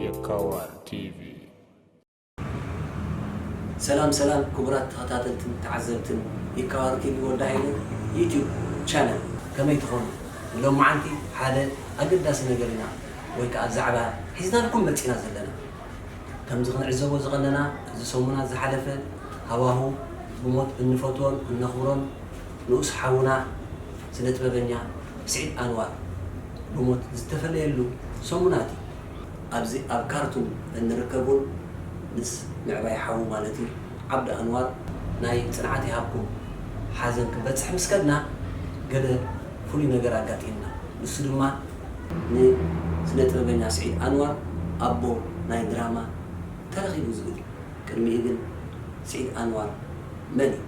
የካዋር ቲቪ። ሰላም ሰላም ክቡራት ተኸታተልትን ተዓዘብትን የካዋር ቲቪ ወዲ ሃይለ ዩቲዩብ ቻነል፣ ከመይ ትኾኑ? ሎማዓንቲ ሓደ ኣገዳሲ ነገር ኢና ወይ ከዓ ዛዕባ ሒዝናልኩም መፂና ዘለና። ከምዚ ክንዕዘቦ ዝቐነና፣ እዚ ሰሙናት ዝሓለፈ ሃዋሁ ብሞት እንፈትዎን እነኽብሮን ንኡስ ሓውና ስነ ጥበበኛ ስዒድ ኣንዋር ብሞት ዝተፈለየሉ ሰሙናት እዩ። ኣብዚ ኣብ ካርቱም እንርከብ እውን ምስ ምዕባይ ሓዉ ማለት እዩ ዓብዲ ኣንዋር ናይ ፅንዓት ይሃብኩም ሓዘን ክበፅሕ ምስ ከድና ገለ ፍሉይ ነገር ኣጋጢምና። ንሱ ድማ ንስነ ጥበበኛ ስዒድ ኣንዋር ኣቦ ናይ ድራማ ተረኺቡ ዝብል እዩ። ቅድሚኡ ግን ስዒድ ኣንዋር መን እዩ?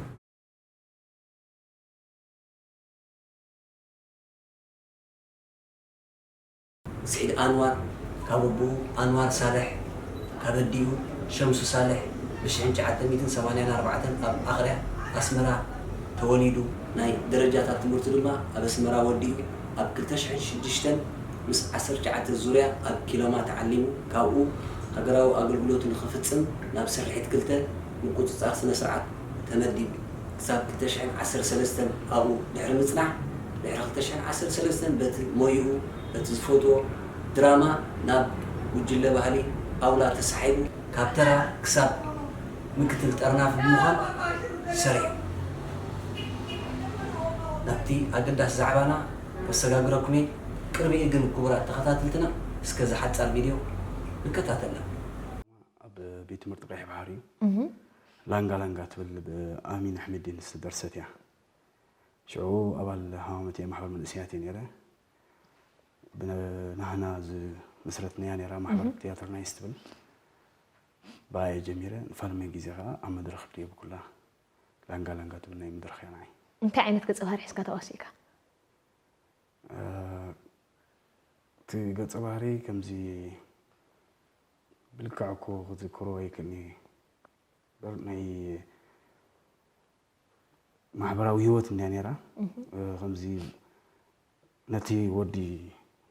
ስዒድ ኣንዋር ካብ ኣቦኡ ኣንዋር ሳልሕ፣ ካብ ኣዲኡ ሸምሱ ሳልሕ ብ ሽሕን ትሽዓተ ሚእትን ሰማንያን ኣርባዕተን ኣብ ኣኽርያ ኣስመራ ተወሊዱ። ናይ ደረጃታት ትምህርቱ ድማ ኣብ ኣስመራ ወዲኡ ኣብ ክልተ ሽሕን ሽዱሽተን ምስ ዓሰርተ ትሽዓተ ዙርያ ኣብ ኪሎማ ተዓሊሙ። ካብኡ ሃገራዊ ኣገልግሎቱ ንኽፍጽም ናብ ስርሒት ክልተ ምቁጽጻር ስነ ስርዓት ተመዲቡ። ክሳብ ክልተ ሽሕን ዓሰርተ ሰለስተን ኣብኡ ድሕሪ ምጽናሕ፣ ድሕሪ ክልተ ሽሕን ዓሰርተ ሰለስተን በቲ ሞይኡ፣ በቲ ዝፈትዎ ድራማ ናብ ጉጅለ ባህሊ ኣውላ ተሳሒቡ፣ ካብ ተራ ክሳብ ምክትል ጠርናፊ ብምዃን ሰሪሑ። ናብቲ ኣገዳሲ ዛዕባና ከሰጋግረኩም እየ። ቅድሚኡ ግን ክቡራት ተኸታተልትና እስከ እዛ ሓጻር ቪድዮ ንከታተላ። ኣብ ቤት ትምህርቲ ቀይሕ ባሕሪ እዩ። ላንጋ ላንጋ ትብል ብኣሚን ኣሕመዲን ዝተደርሰት እያ። ሽዑ ኣባል ሃማመተ ማሕበር መንእሰያት እየ ነይረ። ብናህና ዝመስረትናያ ነይራ ማሕበር ትያትር ናይስ ትብል። ብኣየ ጀሚረ ንፋልመ ግዜ ከዓ ኣብ መድረኽ ድየ ብኩላ ላንጋ ላንጋ ትብል ናይ መድረኽ እያ ንዓይ። እንታይ ዓይነት ገፀ ባህሪ ሒዝካ ተዋሲእካ? እቲ ገፀ ባህሪ ከምዚ ብልክዕ እኮ ክዝክሮ ኣይክእልኒ። በር ናይ ማሕበራዊ ህይወት እንድያ ነይራ። ከምዚ ነቲ ወዲ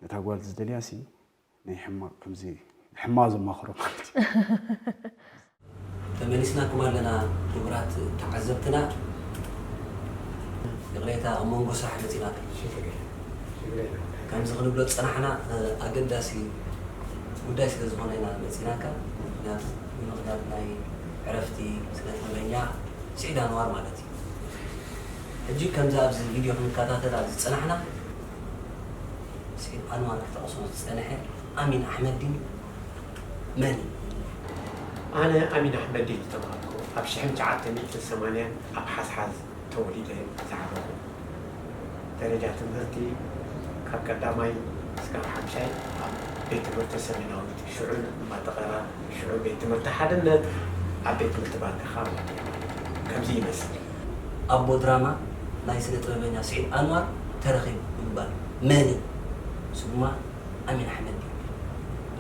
ነታ ጓል ዝደልያ ሲ ናይ ሕማቕ ከምዚ ሕማቕ ዘማኽሮ ማለት እዩ። ተመሊስናኩም ኣለና ክቡራት ተዓዘብትና። ይቕሬታ ኣብ መንጎ ስራሕ መፂናኩም። ከምዚ ክንብሎ ዝፀናሕና ኣገዳሲ ጉዳይ ስለ ዝኾነ ኢና መፂናካ። ምክንያቱ ብምኽንያት ናይ ዕረፍቲ ስነ ጥበበኛ ስዒድ ኣንዋር ማለት እዩ። ሕጂ ከምዚ ኣብዚ ቪድዮ ክንከታተል ኣብ ዝፀናሕና ስዒድ ኣንዋር ክጠቕሶ ዝፀንሐ ኣሚን ኣሕመዲን መን እዩ? ኣነ ኣሚን ኣሕመዲን ዝተባህልኩ ኣብ ሽሕን ትሽዓተ ሚእትን ሰማንያን ኣብ ሓዝሓዝ ተወሊደ ዝዓበኹ። ደረጃ ትምህርቲ ካብ ቀዳማይ እስካብ ሓምሻይ ኣብ ቤት ትምህርቲ ሰሜናዊት፣ ሽዑ እምባ ጠቐራ፣ ሽዑ ቤት ትምህርቲ ሓድነት፣ ኣብ ቤት ትምህርቲ ባንክ ከዓ ወዲአ ማለት እዩ። ከምዚ ይመስል። ኣቦ ድራማ ናይ ስነ ጥበበኛ ስዒድ ኣንዋር ተረኺቡ ብምባል መን እዩ? ንሱ ድማ ኣሚን ኣሕመድ እዩ።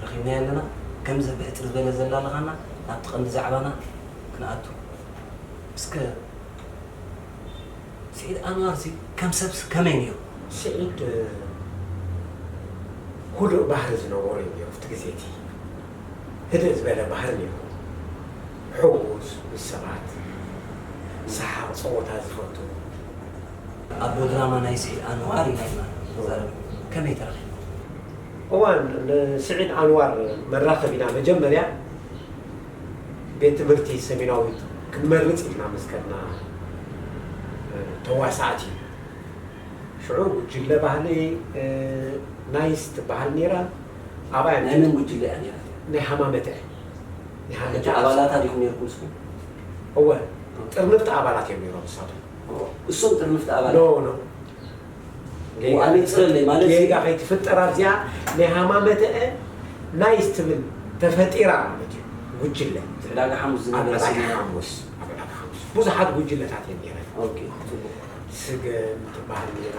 ረኺብናዮ ኣለና። ከምዚ ብሕጽር ዝበለ ዘላልኻና ናብቲ ቀንዲ ዛዕባና ክንኣቱ። እስከ ስዒድ ኣንዋር እዚ ከም ሰብስ ከመይ ነይሩ? ስዒድ ህዱእ ባህሪ ዝነበሮ እዩ ነይሩ። ኣብቲ ግዜ እቲ ህድእ ዝበለ ባህሪ ነይሩ። ሕዉስ፣ ምስ ሰባት ሰሓቕ፣ ጸወታ ዝፈቱ። ኣቦ ድራማ ናይ ስዒድ ኣንዋር ኢና ኢና ንዛረብ። ከመይ ተረኺቡ? እዋን ንስዒድ ኣንዋር መራኸቢና መጀመርያ ቤት ትምህርቲ ሰሜናዊት ክንመርጽ ኢልና ምስ ከድና ተዋሳእቲ ሽዑ ጉጅለ ባህሊ ናይስ ትበሃል ነይራ። ኣብኣ ናይ መን ጉጅለ እያ ነይራ? ናይ ሃማመተ ናይ ሃማመተ ኣባላታ ዲኹም ነይርኩም ንስኹም? እወ ጥርንፍቲ ኣባላት እዮም ነይሮም ንሳቶም። እሶም ጥርንፍቲ ኣባላት? ኖ ኖ ኣነፅረለይ ማለት ጌጋ ከይትፍጠር ኣብዚኣ ናይ ሃማመተአ ናይስ ትብል ተፈጢራ ማለት እዩ ጉጅለ ዕዳጋ ሓሙስ ዝነበረ ዕዳጋ ስለ- ሓሙስ ኣብ ዕዳጋ ሓሙስ ብዙሓት ጉጅለታት እየን ነይረን። ኦኬ፣ ፅቡቅ። ስገም ትበሃል ነይራ።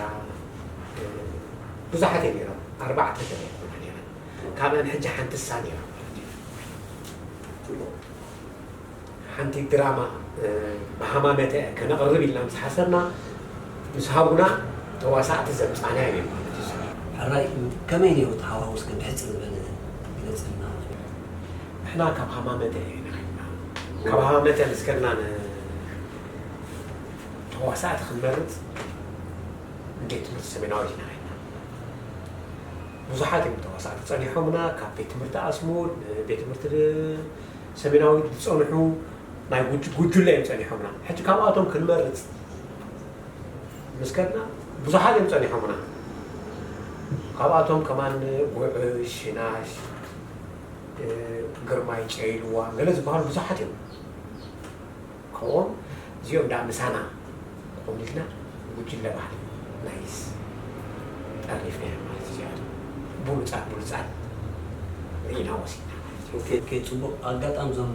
ብዙሓት እየን ነይረን። ኣርባዕተ ገለ ይኾና ነይረን። ካብአን ሕጂ ሓንቲ እሳ ነይራ ማለት እዩ። ሓንቲ ድራማ ብሃማመተ ከነቕርብ ኢልና ምስ ሓሰብና ምስ ሃቡና ተዋሳእቲ ዘምጻናዮም እዮም ማለት እዩ። ሕራይ፣ ከመይ ነይሩ እቲ ሃዋህው? እስከ ብሕጽር ዝበለ ግለጽልና። ንሕና ካብ ሃማመተ ኢና ኸድና። ካብ ሃማመተ ምስ ከድና ን-፣ ተዋሳእቲ ክንመርጽ ቤት ትምህርቲ ሰሜናዊት ኢና ኸድና። ብዙሓት እዮም ተዋሳእቲ ጸኒሖምና፣ ካብ ቤት ትምህርቲ ኣስሙድ፣ ቤት ትምህርቲ ሰሜናዊት ዝጸንሑ ናይ ጉጅ-፣ ጉጅለ እዮም ጸኒሖምና። ሕጂ ካብኣቶም ክንመርጽ ምስ ከድና ብዙሓት እዮም ጸኒሖምና። ካብኣቶም ከማን ጉዕሽ፣ ሽናሽ፣ እ፣ ግርማይ ጨይልዋ፣ ገለ ዝበሃሉ ብዙሓት እዮም። ካብኦም እዚኦም ደኣ ምሳና ክኾኑ ኢልና ጉጅለ ባህሊ ናይስ ጠርኒፍናዮም ማለት እዩ። እዚኣቶም ብሉጻት ብሉጻት ርኢና ወሲድና ማለት እዩ። ኦኬ፣ ኦኬ፣ ጽቡቕ። ኣጋጣሚ እዞም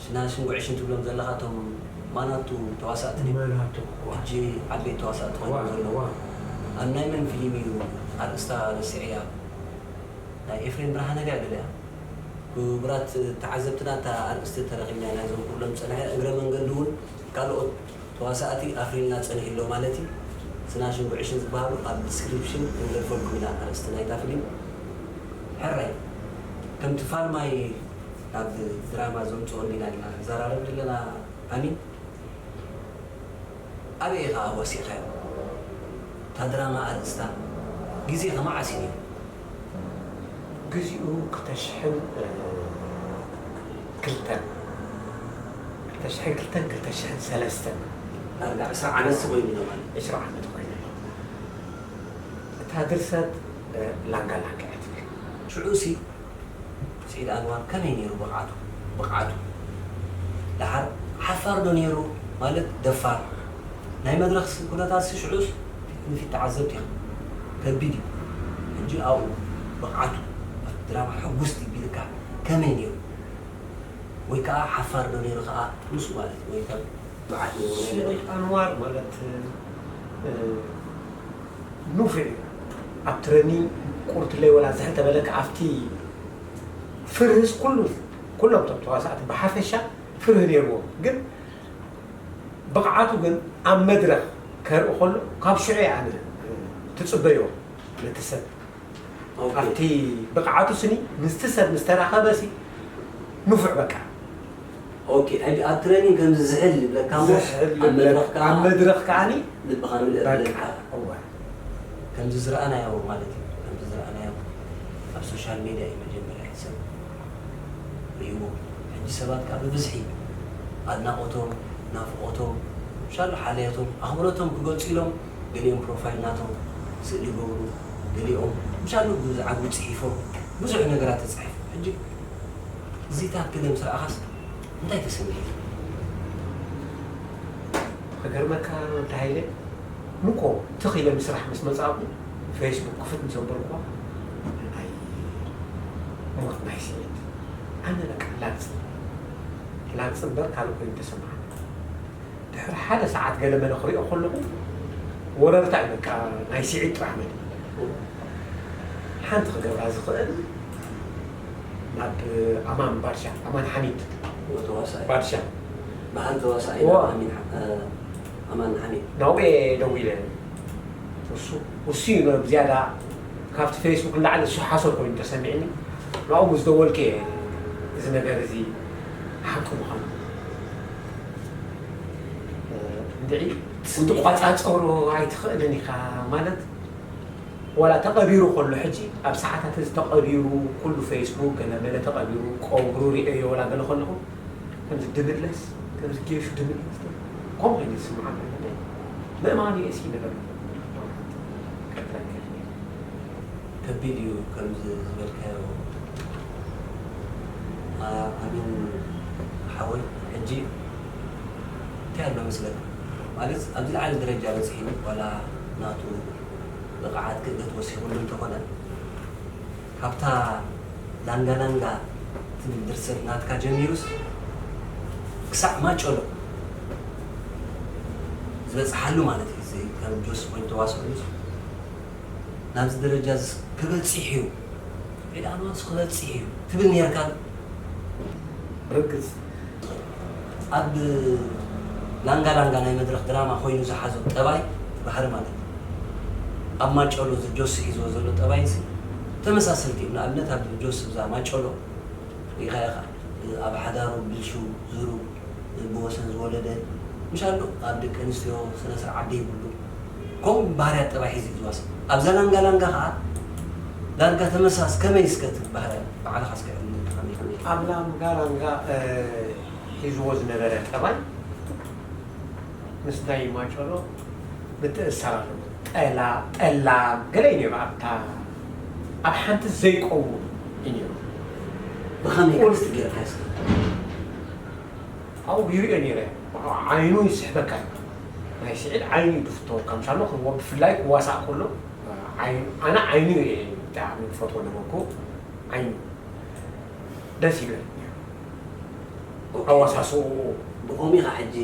ሽናሽን ጉዕሽን ትብሎም ዘለኻ እቶም ማናቱ ተዋሳእቲ ድዮም? ማናቱ፣ እዋ። ሕጂ ዓበይቲ ተዋሳእቲ ኮይኖም እዋ፣ ዘለዉ። እዋ። ኣብ ናይ መን ፊልም እዩ? ኣርእስታ ረሲዐያ። ናይ ኤፍሬም ብርሃነ ድያ ገለ እያ? ክቡራት ተዓዘብትና፣ እታ ኣርእስቲ ተረኺብና ኢና ዞም ክብሎም ዝጸናሕና። እግረ መንገዱ እውን ካልኦት ተዋሳእቲ ኣፍሪልና ጸኒሑ ኣሎ ማለት እዩ። ሽናሽን ጉዕሽን ዝበሃሉ ኣብ ዲስክሪፕሽን ክንገድፈልኩም ኢና ኣርእስቲ ናይታ ፊልም። ሕራይ፣ ከምቲ ፋልማይ ናብ ድራማ ዘምጽኦ እንዲና ኢና ንዘራረብ ዘለና። ኣሚን። ኣበይ ኢኻ ወሲኽካዮ? እታ ድራማ ኣርእስታ ግዜ ከመዓስ እዩ ነይሩ? ግዚኡ ክልተ ሽሕን ክልተን፣ ክልተ ሽሕን ክልተን፣ ክልተ ሽሕን ሰለስተን። ዳርጋ ዕስራ ዓመት ኮይኑ ማለት። ዕስራ ዓመት ኮይኑ። እታ ድርሰት፣ እ፣ ላንጋ ላንጋ እያ ትብል። ሽዑሲ ስዒድ ኣንዋር ከመይ ነይሩ ብቕዓቱ? ብቕዓቱ። ደሓር ሓፋር ዶ ነይሩ? ማለት ደፋር። ናይ መድረኽ ስ-፣ ኩነታት ሲ ሽዑስ ንፊት ተዓዘብቲ ኢኻ። ከቢድ እዩ። ሕጂ ኣብኡ ብቕዓቱ፣ ኣብቲ ድራማ ሕጉስቲ ቢልካ ከመይ ነይሩ? ወይ ከዓ ሓፋር ዶ ነይሩ ከዓ ንሱ ማለት ወይ ከም በዓል ነይሩ ናይ ስዒድ ኣንዋር ማለት፣ እ፣ ኑፍዕ እዩ። ኣብ ትረኒ ቁርትለይ ወላ ዝሕል ተበለካ ኣብቲ ፍርህስ ኩሉ፣ ኩሎም እቶም ተዋሳእቲ ብሓፈሻ ፍርህ ነይርዎም። ግን ብቕዓቱ ግን ኣብ መድረኽ ከርኢ ከሎ ካብ ሽዑ እየ ኣነ ትጽበዮ ነቲ ሰብ። ኦኬ። ኣብቲ ብቕዓቱ ስኒ ምስቲ ሰብ ምስ ተራኸበ ሲ ንፉዕ በቃ። ኦኬ፣ ኣብ፣ ኣብ ትሬኒንግ ከምዚ ዝሕል ይብለካ እሞ ዝሕል ኣብ ይብለካ። መድረኽ ከኣ ኣብ መድረኽ ከኣኒ ልብኻ ምልእ በቃ። ይብለካ። እወ። ከምዚ ዝረኣናዮ ማለት እዩ። ከምዚ ዝረኣናዮ ኣብ ሶሻል ሜድያ እዩ መጀመርያ ሰብ ርእይዎ። ሕጂ ሰባት ከኣ ብብዝሒ ኣድናቖቶም፣ ናፍቖቶም፣ ሻሎ ሓልዮቶም፣ ኣኽብሮቶም ክገልጹ ኢሎም ገሊኦም ፕሮፋይል ናቶም ስእሊ ይገብሩ፣ ገሊኦም ምሻሉ ብዛዕባኡ ጽሒፎም፣ ብዙሕ ነገራት ተጻሒፉ። ሕጂ እዚታት ገለ ምስ ረኣኻስ እንታይ ተሰሚዑ? ክገርመካ ወዲ ሃይለ፣ ንኮ ትኽ ኢለ ምስራሕ ምስ መጻእኩ፣ ፌስቡክ ክፍት ምስ ኣበልኩዋ፣ ናይ ሞት ናይ ስዒድ። ኣነ በቃ ላግጺ፣ ላግጺ እምበር ካልእ ኮይኑ ተሰማዓኒ። ድሕሪ ሓደ ሰዓት ገለ መለ ክሪኦ ከለኹ፣ ወረርታ እዩ በቃ፣ ናይ ስዒድ ጥራሕ መለ። ሓንቲ ክገብራ ዝኽእል ናብ ኣማን ባድሻ፣ ኣማን ሓሚድ። ተዋሳኢ። ባድሻ። በዓል ተዋሳኢ ዋ። ኣሚን ሓ-፣ እ፣ ኣማን ሓሚድ። ናብኡ እየ ደዊለ። እሱ፣ እሱ እዩ ዝያዳ ካብቲ ፌስቡክ ንላዕሊ እሱ ሓሶት ኮይኑ ተሰሚዕኒ። ናብኡ ምስ ደወልኩ እየ እዚ ነገር እዚ ሓቂ ምዃኑ። እ፣ እንድዒ ክትቆጻጸሮ ኣይትኽእልን ኢኻ ማለት፣ ዋላ ተቐቢሩ ከሎ፣ ሕጂ ኣብ ሰዓታት እዚ ተቐቢሩ፣ ኩሉ ፌስቡክ ገለ መለ ተቐቢሩ፣ ቀብሩ ሪኤዮ ዋላ ገለ ከለኹ፣ ከምዚ ድምለስ፣ ከምዚ ጌሹ ድምለስ፣ ከምኡ ኮይኑ ይስምዓኒ። ምእማኑ የእሲ ነገር። ከቢድ እዩ ከምዚ ዝበልካዮ። ኣ-፣ ኣሚን ሓወይ፣ ሕጂ እንታይ ኣሎ መስለካ? ማለት ኣብዚ ዝለዓለ ደረጃ በጺሑ፣ ዋላ ናቱ ብቕዓት ክእለት ወሲኹሉ እንተኾነ፣ ካብታ ላንጋ ላንጋ ትብል ድርሰት ናትካ ጀሚሩስ ክሳዕ ማጨሎ ዝበጽሓሉ ማለት እዩ። እዚ ከም ጆስ ኮይኑ ተዋስኦሉስ ናብዚ ደረጃ እዚ ክበጽሕ እዩ፣ ዒድ ኣልዋንስ ክበጽሕ እዩ ትብል ነርካ። ብርግጽ። ኣብ ላንጋ ላንጋ ናይ መድረኽ ድራማ ኮይኑ ዝሓዞ ጠባይ፣ ባህሪ ማለት እዩ። ኣብ ማጨሎ እዚ ጆሲ ሒዝዎ ዘሎ ጠባይሲ ተመሳሰልቲ እዮም። ንኣብነት ኣብ ጆሲ እዛ ማጨሎ ሪኢኻ ኢኻ፣ ኣብ ሓዳሩ ብልሹ፣ ዝሩግ፣ ብወሰን ዝወለደ፣ ምሽ ኣሎ ኣብ ደቂ ኣንስትዮ ስነ ስርዓት ደይብሉ፣ ከምኡ ባህርያት ጠባይ ሒዙ እዩ ዝዋስእ። ኣብዛ ላንጋ ላንጋ ኸዓ ዳርጋ ተመሳስ-፣ ከመይ እስከ እቲ ባህርያት ባዕልኻ እስከ ዕልል ከመይ ከመይ? ኣብ ላንጋ ላንጋ፣ እ፣ ሒዝዎ ዝነበረ ጠባይ ምስ ናይ ማጨሎ ምትእስሳር ኣለዎ። ጠላ-፣ ጠላም ገለ እዩ ነይሩ። ኣብታ፣ ኣብ ሓንቲ ዘይቀውም እዩ ነይሩ። ብኸመይ ቁል- ክስቲ ጌርካ እስከ? ኣብኡ ይሪኦ ነይረ። ዓይኑ ይስሕበካ እዩ። ናይ ስዒድ ዓይኑ እዩ ድፍቶ። ከም ሻሎ ክዎ-፣ ብፍላይ ክዋሳእ ከሎ፣ ዓይኑ፣ ኣነ ዓይኑ እየ ብጣዕሚ ዝፈትዎ ነበርኩ። ዓይኑ ደስ ይብል። ኦኬ። ኣወሳስኡ። ብኸምኡ ኢኻ ሕጂ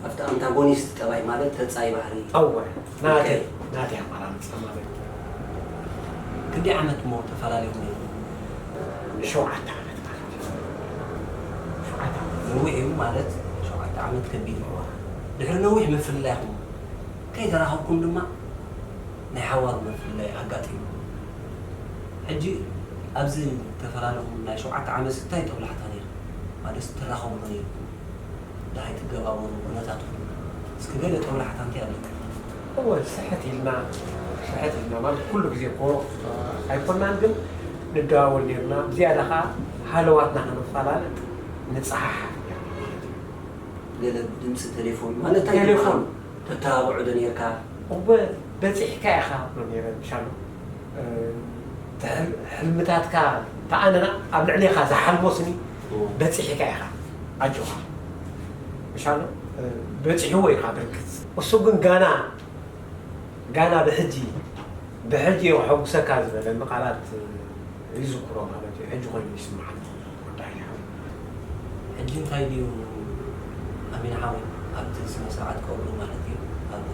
ኣብቲ ኣንታጎኒስት ጠባይ ማለት ተጻይ ባህሪ። ኣወ፣ ናተይ፣ ኦኬ። ናተይ ኣመራርጻ ማለት እዩ። ክንደይ ዓመት እሞ ተፈላለኹም ነይርኩም? ሸውዓተ ዓመት ማለት እዩ። ሸውዓተ ዓመት። ነዊሕ እዩ ማለት ሸውዓተ ዓመት ከቢድ እዩ። ድሕሪ ነዊሕ ምፍልላይኹም ከይተራኸብኩም ድማ ናይ ሓዋሩ ምፍልላይ ኣጋጢሙ። ሕጂ ኣብዚ ተፈላለኹም ናይ ሸውዓተ ዓመት እንታይ ጦብላሕታ ነይሩ? ማለት ትራኸቡ ዶ ነይርኩም? ደሃይ ትገባበሩ ኩነታትኩም? እስኪ ገለ ጦብላሕታ እንታይ ኣለካ? እወ፣ ስሕት ኢልና፣ ስሕት ኢልና ማለት ኩሉ ግዜ እኮ ኣይኮናን፣ ግን ንደዋወል ነይርና። ብዝያዳ ኸዓ ሃለዋትና ከነፈላለጥ ንጸሓሓፍ ነይርና ማለት እዩ። ገለ ድምፂ ቴሌፎን ማለት እንታይ ቴሌፎን። ትብሃል? ተተባብዖ ዶ ነይርካ? እወ፣ በጺሕካ ኢኻ ብሎ ነይረ፣ ምሻሎ። እ፣ ትሕል-፣ ሕልምታትካ፣ ተኣነና ኣብ ልዕሌኻ ዝሓልሞስኒ እወ። በጺሕካ ኢኻ። ኣጆኻ። ምሻሎ፣ እ፣ በጺሕዎ ኢኻ ብርግጽ። እሱ ግን ጋና፣ ጋና ብሕጂ፣ ብሕጂ የሕጉሰካ ዝበለኒ ቃላት፣ እ፣ ይዝክሮ ማለት እዩ። ሕጂ ኮይኑ ይስምዓኒ። ወዲ ሓይሊ ሓወይ። ሕጂ እንታይ ድዩ ኣሚን ሓወይ ኣብቲ ስነ ስርዓት ቀብሩ ማለት እዩ ኣብ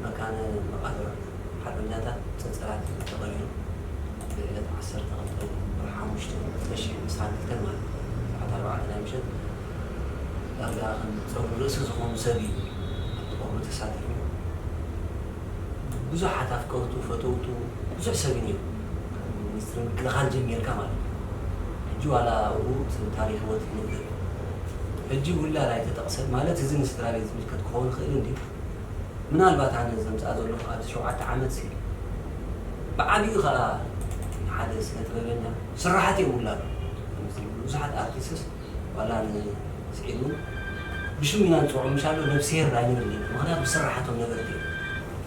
መካነ መቃብር ሓርበኛታት ጸጸራት ተቐቢሩ ብዕለት ዓሰርተ ክልተ ወርሒ ሓሙሽተ ክልተ ሽሕን ዕስራን ክልተን ማለት እዩ ሰዓት ኣርባዕተ ናይ ምሸት ዳርጋ ከም ጸጉሪ ርእሲ ዝኾኑ ሰብ እዩ ኣብቲ ቀብሩ ተሳቲፉ። ብዙሓት ኣፍቀርቱ፣ ፈተውቱ፣ ብዙሕ ሰብ እዩ ነይሩ። ካብ ሚኒስትሪ ምክልኻል ጀሚርካ ማለት እዩ። ሕጂ ዋላ ኣብኡ እቲ ታሪኽ ህይወት ይንገር። ሕጂ ውላድ ኣይተጠቕሰን ማለት እዚ ንስድራ ቤት ዝምልከት ክኸውን ይኽእል እንድዩ። ምናልባት ኣነ ዘምጽኣ ዘለኹ ኣብዚ ሸውዓተ ዓመት ሲ ብዓቢኡ ኸኣ ሓደ ስነ ጥበበኛ ስራሓት እዮም ውላዱ። ብዙሓት ኣርቲስትስ ዋላ ንስዒድ እውን ብሽም ኢና ንፅውዖም፣ ምሻሎ ነብስሄር ኣይንብል ኢና። ምኽንያቱ ብስራሓቶም ነበርቲ እዮም።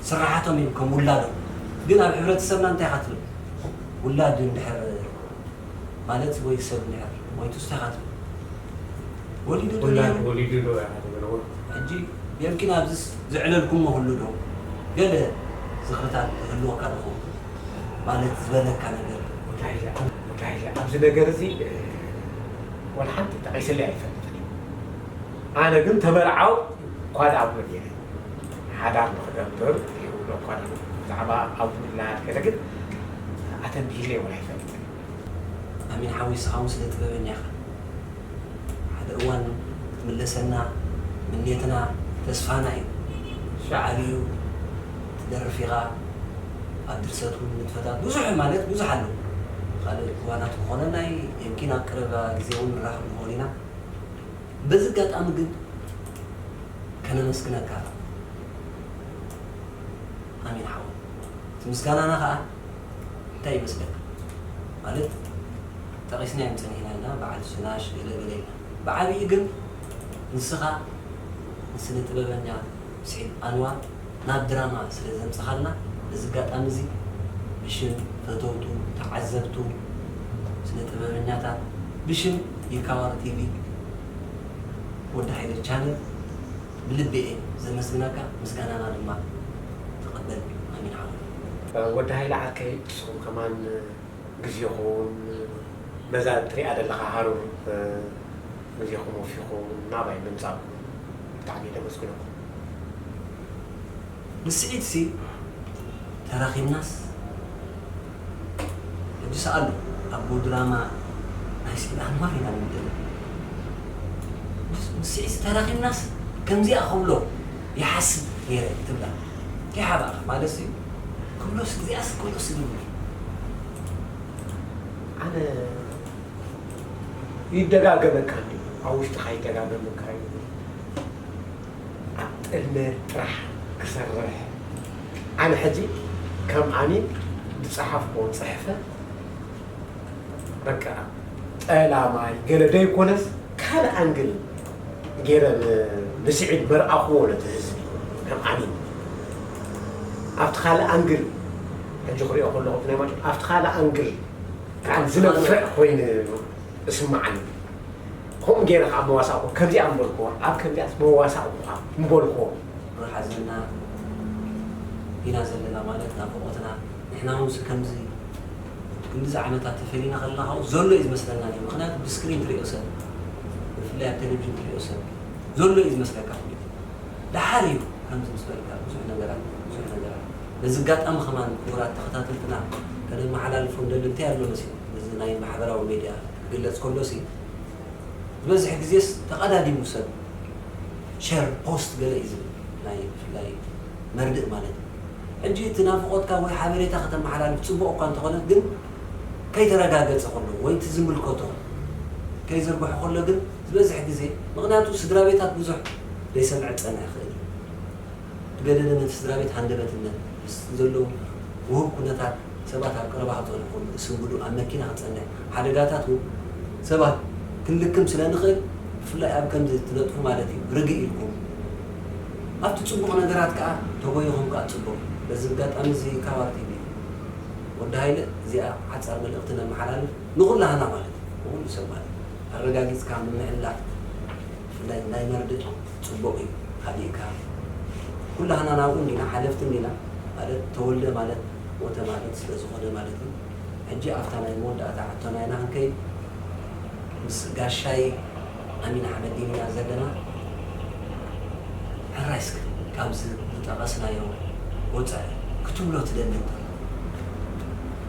ስራሓቶም እዮም ከም ውላዶም። ግን ኣብ ሕብረተሰብና እንታይ ኢኻ ትብል? ውላድ እንድሕር ማለት ወይ ሰብ እንድሕር ሞይቱ እንታይ ኢኻ ትብል? ወሊዱ ዶ ውላድ ነይሩ? ወሊዱ ዶ ኢኻ ትብል? ሕጂ የምኪን ኣብዚስ ዘዕለልኩሞ ህሉ ዶ? ገለ ዝኽርታት ዝህልወካ ዶ ይኸውን? ማለት ዝበለካ ነገር? ወዲ ሓይለ፣ ወዲ ሓይለ፣ ኣብዚ ነገር እዚ፣ እ፣ ወላ ሓንቲ ጠቒስለይ ኣይፈልጥን እዩ። ኣነ ግን ተመርዓው ኳድ ኣብሎ ነይረ። ሓዳር ንኽገብር ይብሎ ኳድ ኣብሎ። ብዛዕባ ኣብ ውላድ ገለ ግን ኣተንቢህለይ ወላ ኣይፈልጥን። ኣሚን ሓወይ፣ ንስኻ እውን ስነ ጥበበኛ ኢኻ። ሓደ እዋን ክትምለሰና ምኔትና ተስፋና እዩ። ብዓብዩ ትደርፍ ኢኻ፣ ኣብ ድርሰት እውን ንጥፈታት ብዙሕ ማለት ብዙሕ ኣሎ። ካልእ እዋናት ክኾነና እዩ፣ የምኪን ኣብ ቀረባ ግዜ እውን ንራኸብ ንኸውን ኢና። በዚ ኣጋጣሚ ግን ከነመስግነካ ኣሚን ሓወይ። እቲ ምስጋናና ኸኣ እንታይ ይመስለካ? ማለት ጠቒስናዮም ጸኒሕና ኢና፣ በዓል ሽናሽ ገለ ገለ ኢልና። ብዓብዪ ግን ንስኻ ንስነ ጥበበኛ ስዒድ ኣንዋር ናብ ድራማ ስለ ዘምጻኻልና፣ በዚ ኣጋጣሚ እዚ ብሽም ፈተውቱ፣ ተዓዘብቱ፣ ስነ ጥበበኛታት፣ ብሽም ይካዋር ቲቪ፣ ወዲ ሃይለ ቻነል፣ ብልቢ እየ ዘመስግነካ፣ ምስጋናና ድማ ተቐበል ኣሚን ሓወይ። ወዲ ሃይለ ዓርከይ፣ ንስኹም ከማን ግዜኹም፣ ነዛ እትሪኣ ዘለኻ ሃሩር፣ እ፣ ግዜኹም ወፊኹም ናባይ ምምጻእኩም ብጣዕሚ እየ ዘመስግነኩም። ንስዒድሲ ተራኺብናስ ሕጂ ሰኣሉ ኣቦ ድራማ ናይ ስዒድ ኣንዋር ኢና ንብል። ምስ ስዒድ ተራኺብናስ ከምዚኣ ክብሎ ይሓስብ ነይረ ትብላ። ከይሓባእኻ ማለት እዩ። ክብሎስ እዚኣስ ክብሎስ ዝብል ኣነ ይደጋገመካ እንዲ ኣብ ውሽጥኻ ይደጋገመካ እዩ። ኣብ ጥልመት ጥራሕ ክሰርሕ ኣነ ሕጂ ከም ኣሚን ዝፀሓፍኮ ፅሕፈ በቃ ጠላማይ ገለ ደይኮነስ ካልእ ኣንግል ገይረ ንስዒድ መርኣኽዎ ነቲ ህዝቢ ከም ኣሚን ኣብቲ ካልእ ኣንግል ሕጂ ክሪኦ ከለኹ ናይ ማለት ኣብቲ ካልእ ኣንግል ዝነፍዕ ኮይኑ እስማዓኒ። ከምኡ ገይረ ከዓ መዋሳእኩ ከምዚኣ ምበልክዎ ኣብ ከምዚኣስ መዋሳእኩ ምበልክዎ። ሓዘና ኢና ዘለና ማለት ናፍቆትና ንሕና እውን ከምዚ ክንዲዚ ዓመታት ተፈሊና ከለና ካብኡ ዘሎ እዩ ዝመስለና ነይሩ። ምክንያቱ ብስክሪን ትሪኦ ሰብ ብፍላይ ኣብ ቴሌቪዥን ትሪኦ ሰብ ዘሎ እዩ ዝመስለካ። ደሓር እዩ ከምዚ ምስ በልካ ብዙሕ ነገራት ብዙሕ ነገራት በዚ ኣጋጣሚ ከማን ክቡራት ተኸታተልትና ከነመሓላልፎ ንደሊ እንታይ ኣሎ መሲሉ በዚ ናይ ማሕበራዊ ሜድያ ክግለፅ ከሎ ሲ ዝበዝሕ ግዜስ ተቐዳዲሙ ሰብ ሸር ፖስት ገለ እዩ ዝብል ናይ ብፍላይ መርድእ ማለት እዩ። ሕጂ እቲ ናፍቆትካ ወይ ሓበሬታ ከተመሓላልፍ ፅቡቕ እኳ እንተኾነ ግን ከይተረጋገፀ ከሎ ወይ እቲ ዝምልከቶ ከይዝርግሖ ከሎ ግን ዝበዝሕ ግዜ ምክንያቱ ስድራ ቤታት ብዙሕ ዘይሰምዐ ዝፀንሕ ይኽእል እዩ። ገለ ነቲ ስድራ ቤት ሃንደበትነት ምስ ዘለዉ ውሁብ ኩነታት ሰባት ኣብ ቀረባ ክፀንሑ ከለዉ ስንብዱ ኣብ መኪና ክፀንሕ ሓደጋታት እውን ሰባት ክንልክም ስለ ንኽእል ብፍላይ ኣብ ከምዚ ትነጥፉ ማለት እዩ ርግእ ኢልኩም ኣብቲ ፅቡቕ ነገራት ከዓ ተጎይኹም ከዓ ፅቡቕ በዚ ኣጋጣሚ እዚ ካብ ኣብ ቲቪ ወዲ ሃይለ እዚኣ ሓፃር መልእኽቲ ነመሓላልፍ ንኹላህና ማለት እዩ ንኹሉ ሰብ ማለት ኣረጋጊፅካ ምምዕላል ብፍላይ ናይ መርድእ ፅቡቕ እዩ ሓዲእካ ኩላህና ናብኡ እንዲና ሓለፍቲ እንዲና ማለት ተወልደ ማለት ሞተ ማለት ስለ ዝኾነ ማለት እዩ ሕጂ ኣብታ ናይ መወዳእታ ሕቶና ኢና ክንከይድ ምስ ጋሻይ ኣሚን ኣሕመዲን ኢና ዘለና ሕራይ እስኪ ካብዚ ዝጠቐስናዮ ወፃኢ ክትብሎ ትደሊ እንተሎ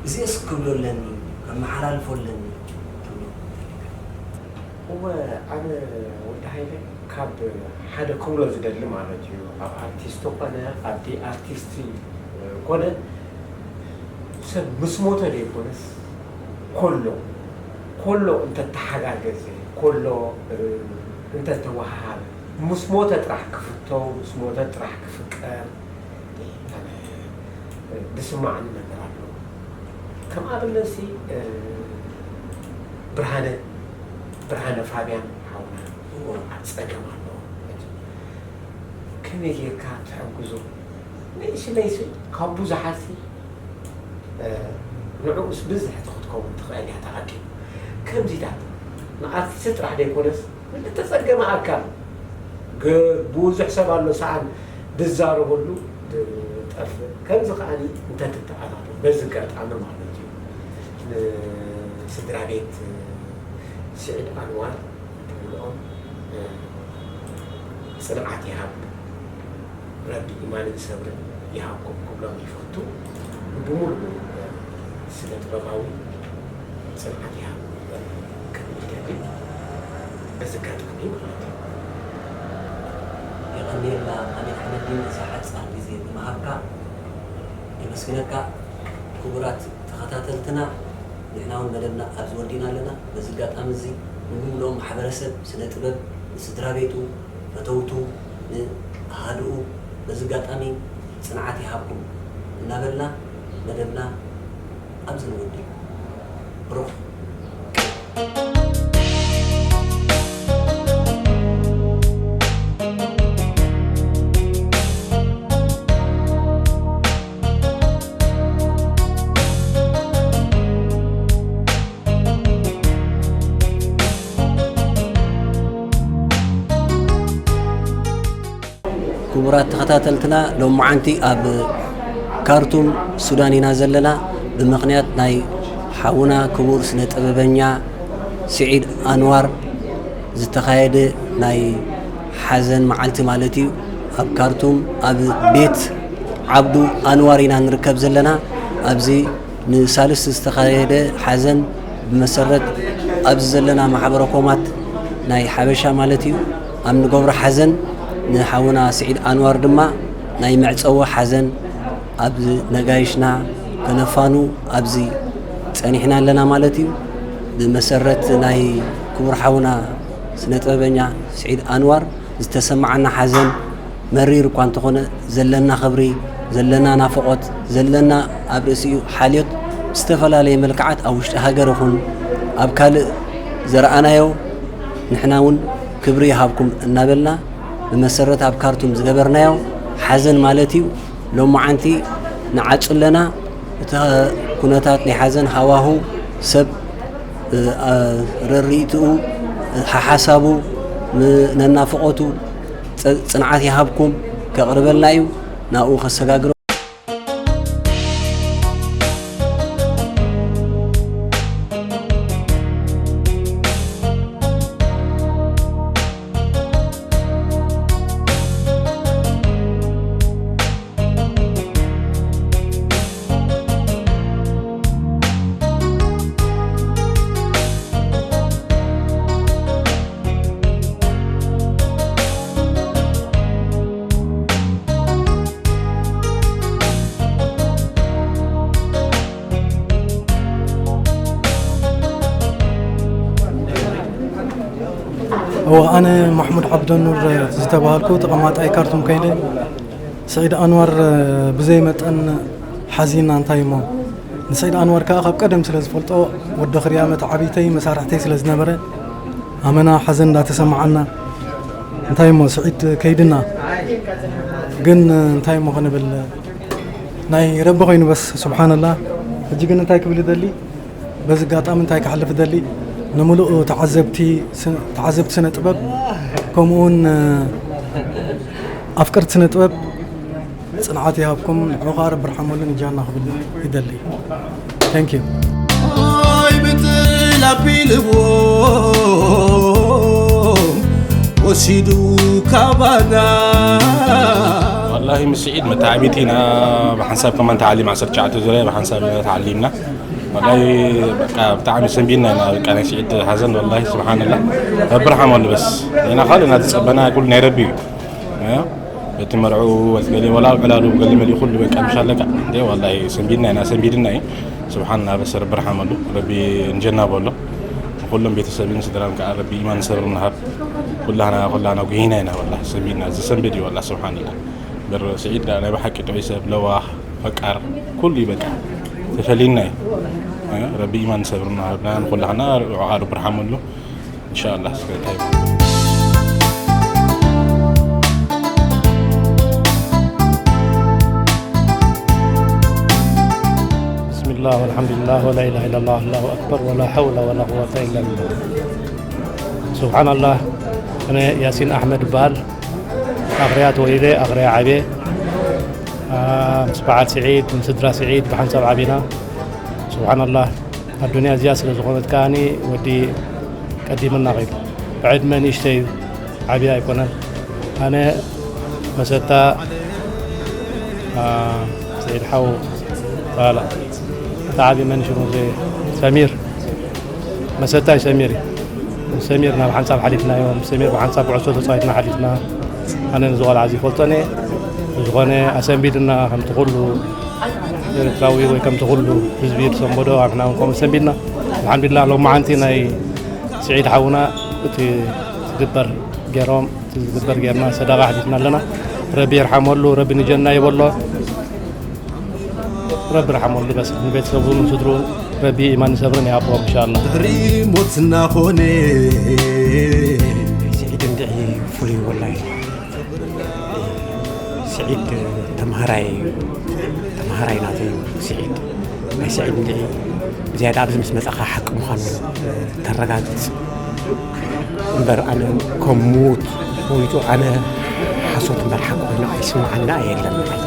እዚእስ ክብሎ ኣለኒ ከመሓላልፎ ኣለኒ ትብሎ እወ ኣነ ወዲ ሃይለ ካብ ሓደ ክብሎ ዝደሊ ማለት እዩ ኣብ ኣርቲስት ኮነ ኣብ ኣርቲስት ኮነ ሰብ ምስ ሞተ ዘይኮነስ ኮሎ ኮሎ እንተተሓጋገዘ ኮሎ እንተተወሃሃበ ምስ ሞተ ጥራሕ ክፍቶ ምስ ሞተ ጥራሕ ክፍቀር ዝስማዓኒ ነገር ኣሎ ከም ኣብነት ሲ ብርሃነ ብርሃነ ፋብያን ሓውና ኣብ ፀገም ኣሎ ከመይ ጌርካ ትሕግዞ ንእሽለይሲ ካብ ብዙሓት ንዕኡስ ብዝሕቲ ክትከውን ትኽእል እያ ተቐዲም ከምዚታት ንኣርቲስት ጥራሕ ዘይኮነስ ንተፀገመ ኣካል ብዙሕ ሰብ ኣሎ ሰኣን ዝዛረበሉ ዝጠፍእ ከምዚ ከዓኒ እንተትተኣታተው በዚ ኣጋጣሚ ማለት እዩ ንስድራ ቤት ስዒድ ኣንዋር ብምልኦም ፅንዓት ይሃብ ረቢ ኢማንን ሰብርን ይሃብኩም ክብሎም ይፈቱ ብሙሉእ ስነ ጥበባዊ ፅንዓት ይሃብ ክብል ይደሊ በዚ ኣጋጣሚ ማለት እዩ የቐንየልና ኣሚን ኣሕመዲን እዚ ሓፃር ግዜ ብምሃብካ የመስግነካ ክቡራት ተኸታተልትና ንሕና እውን መደብና ኣብዚ ወዲእና ኣለና በዚ ኣጋጣሚ እዚ ንምምልኦም ማሕበረሰብ ስነ ጥበብ ንስድራ ቤቱ ፈተውቱ ንኣሃድኡ በዚ ኣጋጣሚ ፅንዓት ይሃብኩም እናበልና መደብና ኣብዚ ንወዲ ብሩኽ ክቡራት ተኸታተልትና ሎማዓንቲ ኣብ ካርቱም ሱዳን ኢና ዘለና ብምኽንያት ናይ ሓውና ክቡር ስነ ጥበበኛ ስዒድ ኣንዋር ዝተኻየደ ናይ ሓዘን መዓልቲ ማለት እዩ ኣብ ካርቱም ኣብ ቤት ዓብዱ ኣንዋር ኢና ንርከብ ዘለና ኣብዚ ንሳልስቲ ዝተኻየደ ሓዘን ብመሰረት ኣብዚ ዘለና ማሕበረ ኮማት ናይ ሓበሻ ማለት እዩ ኣብ ንገብሮ ሓዘን ንሓውና ስዒድ ኣንዋር ድማ ናይ መዕጸዊ ሓዘን ኣብ ነጋይሽና ከነፋኑ ኣብዚ ጸኒሕና ኣለና ማለት እዩ። ብመሰረት ናይ ክቡር ሓውና ስነ ጥበበኛ ስዒድ ኣንዋር ዝተሰማዓና ሓዘን መሪር እኳ እንተኾነ፣ ዘለና ክብሪ፣ ዘለና ናፍቖት፣ ዘለና ኣብ ርእሲኡ ሓልዮት ብዝተፈላለየ መልክዓት ኣብ ውሽጢ ሃገር ይኹን ኣብ ካልእ ዘረኣናዮ ንሕና እውን ክብሪ ይሃብኩም እናበልና ብመሰረት ኣብ ካርቱም ዝገበርናዮ ሓዘን ማለት እዩ። ሎማዓንቲ ንዓጹ ኣለና። እቲ ኩነታት ናይ ሓዘን ሃዋሁ ሰብ፣ እ፣ አ፣ ረሪእትኡ፣ ሓሓሳቡ፣ ም-፣ ነናፍቖቱ፣ ጽ-፣ ጽንዓት ይሃብኩም፣ ከቕርበልና እዩ፣ ናብኡ ከሰጋግሮ። እወ፣ ኣነ ማሕሙድ ዓብደኑር ዝተባሃልኩ፣ ተቐማጣይ ካርቱም ከይደ፣ ስዒድ ኣንዋር ብዘይ መጠን ሓዚና። እንታይ እሞ፣ ንስዒድ ኣንዋር ከኣ ካብ ቀደም ስለ ዝፈልጦ፣ ወዲ ክርያመት ዓቢተይ መሳርሕተይ ስለ ዝነበረ፣ ኣመና ሓዘን እንዳተሰማዓና፣ እንታይ እሞ፣ ስዒድ ከይድና። ግን እንታይ እሞ ክንብል፣ ናይ ረቢ ኮይኑ በስ፣ ስብሓንላህ። ሕጂ ግን እንታይ ክብል ይደሊ፣ በዚ ኣጋጣሚ እንታይ ክሓልፍ ይደሊ፣ ንምሉእ ተዓዘብቲ ስ-፣ ተዓዘብቲ ስነ ጥበብ፣ ከምኡውን ኣፍቀርቲ ስነ ጥበብ፣ ጽንዓት ይሃብኩም፣ ንዑ ኸኣ ረቢ ርሓመሉ ንጃና ክብል ይደሊ። Thank you። ኣይ ብጥል ኣቢልዎ ወሲዱ ካባና። ወላሂ ምስ ስዒድ መተዓቢቲ ኢና፣ ብሓንሳብ ከማን ተዓሊም ዓሰርተ ትሽዓተ ዙርያ ብሓንሳብ ኢና ተዓሊምና። ወላሂ በቃ ብጣዕሚ ሰንቢድና ኢና፣ በቃ ናይ ስዒድ ሓዘን ወላሂ ስብሓንላህ። ረቢ ርሓመሉ በስ። ኢና ካልእ እናተጸበና ኩሉ ናይ ረቢ እዩ። እ? በቲ መርዑ፣ በቲ ገለ ወላ ዕላሉ ገለ መሊኡ ኩሉ በቃ ምሽ ኣለካ። እንዴ ወላሂ ሰንቢድና ኢና፣ ሰንቢድና እዩ። ስብሓንላህ በስ ረቢ ርሓመሉ። ረቢ እንጀና በሎ። ኩሎም ቤተሰብን ስድራን ከዓ ረቢ ኢማን ሰብርን ሃብ። ኩላህና፣ ኩላህና ጉሂና ኢና ወላሂ ሰንቢድና። ዝሰንብድ እዩ ወላሂ ስብሓንላህ። በር ስዒድ ደኣ ናይ ብሓቂ ጥዑይ ሰብ፣ ለዋህ፣ ፈቃር፣ ኩሉ እዩ በቃ። ተፈሊና እዩ። እ? ረቢ ኢማን ሰብርን ሃብና ንኩላህና። ዑቓሉ ብርሓመሉ። ኢንሻኣላህ እስከ እንታይ بسم الله والحمد لله ولا إله إلا الله، الله أكبر، ولا حول ولا قوة إلا بالله. سبحان الله. أنا ياسين أحمد بال، ኣኽርያ ተወሊደ፣ ኣኽርያ ዓብየ። ኣ፣ ምስ በዓል ስዒድ፣ ምስ ስድራ ስዒድ ብሓንሳብ ዓቢና። ስብሓንላህ፣ ኣዱንያ እዚኣ ስለ ዝኾነት ከኣኒ ወዲ ቀዲምና ኸይዱ። ብዕድመ ንእሽተይ እዩ፣ ዓብየ ኣይኮነን። ኣነ መሰታ፣ ኣ፣ ስዒድ ሓው በሃላ። እቲ ዓብዪ መን ሽሙ? እዚ ሰሚር። መሰታይ ሰሚር እዩ። ምስ ሰሚር ናብ ሓንሳብ ሓሊፍናዮ። ምስ ሰሚር ብሓንሳብ ኩዕሶ ተጻዊትና ሓሊፍና። ኣነ ነዚ ቆልዓ እዚ ይፈልጦን እየ። ብዝኾነ ኣሰንቢድና ከምቲ ኩሉ ኤርትራዊ ወይ ከምቲ ኩሉ ህዝቢ ዝሰንበዶ ንሕና እውን ከምኡ ሰንቢድና። ኣልሓምዱሊላህ ሎማዓንቲ ናይ ስዒድ ሓውና እቲ ዝግበር ገይሮም እቲ ዝግበር ጌርና ሰደቓ ኣሕሊፍና ኣለና። ረቢ ይርሓመሉ፣ ረቢ ንጀና ይበሎ። ረቢ ርሓመሉ በስ ንቤተሰቡን ንስድሩን ረቢ ኢማን ሰብርን ይሃቦም ኢንሻኣላህ። ድሕሪ ሞትና ኾነ። ስዒድ እንድዒ ፍሉይ ወላሂ። ስዒድ ተምሃራይ እዩ። ተምሃራይ ናተይ እዩ ስዒድ። ናይ ስዒድ እንድዒ ብዝያዳ ኣብዚ ምስ መጻኻ ሓቂ ምዃኑ ተረጋግጽ። እምበር ኣነ ከም ምዉት ሞይቱ ኣነ ሓሶት እምበር ሓቂ ኮይኑ ኣይስምዓና የለን። ንዓይ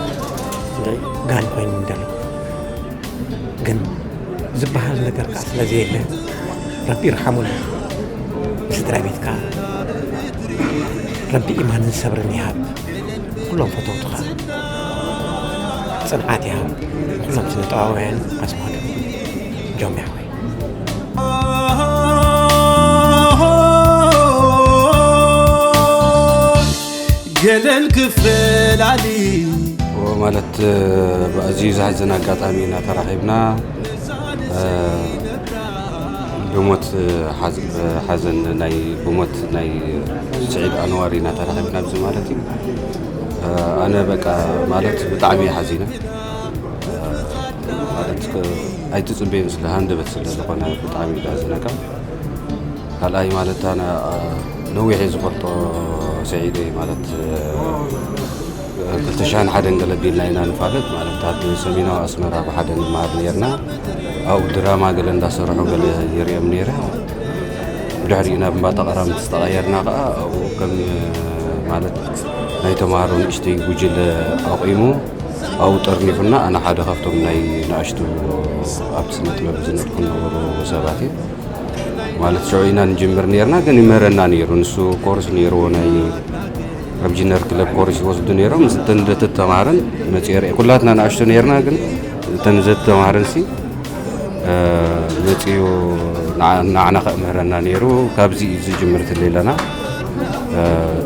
እንድዒ ጋን ኮይኑ እንደሎ ግን ዝበሃል ነገር ከኣ ስለ ዘየለ ረቢ ይርሓሙና። ንስድራ ቤትካ ረቢ ኢማንን ሰብርን ይሃብ። ኩሎም ፈተውትኻ ጽንዓት ይሃብ። ኩሎም ስነ ጥበባውያን ኣስማት ጆም ይሓወይ። የለን ክፈላሊ ማለት ብኣዝዩ ዘሕዝን ኣጋጣሚ ኢና ተራኺብና። ብሞት ሓዘን ናይ ብሞት ናይ ስዒድ ኣንዋር ኢና ተራኺብና ኣብዚ ማለት እዩ። ኣነ በቃ ማለት ብጣዕሚ እየ ሓዚነ። ማለት ኣይትፅበዮን ስለ ሃንደበት ስለ ዝኾነ ብጣዕሚ እዩ ዘሕዝነካ። ካልኣይ ማለት ኣነ ነዊሕ እየ ዝፈልጦ ስዒደይ ማለት ክልተ ሽሕን ሓደን ገለ ቢልና ኢና ንፋለጥ ማለት ኣብ ሰሜናዊ ኣስመራ ብሓደ ንመሃር ነርና። ኣብኡ ድራማ ገለ እንዳሰርሑ ገለ ይርእዮም ነይረ። ብድሕሪኡ ናብ እምባ ጠቐራም ዝተቐየርና ከዓ ኣብኡ ከም ማለት ናይ ተምሃሮ ንእሽተይ ጉጅለ ኣቑሙ ኣብኡ ጠርኒፉና ኣነ ሓደ ካብቶም ናይ ንኣሽቱ ኣብቲ ስነ ጥበብ ዝነጥፉ ዝነበሩ ሰባት እዩ። ማለት ሽዑ ኢና ንጅምር ነርና ግን ይምህረና ነይሩ ንሱ ኮርስ ነይርዎ ናይ ኣብ ጂነር ክለብ ኮርስ ይወስዱ ነይሮም እተን ዘተተማሃረን መፅኦ ርአ ኩላትና ንኣሽቱ ነርና ግን እተን ዘተተማሃረን ሲ መፅኡ ንዓና ከእምህረና ነይሩ። ካብዚ እዩ ዝጅምር ትል ኣለና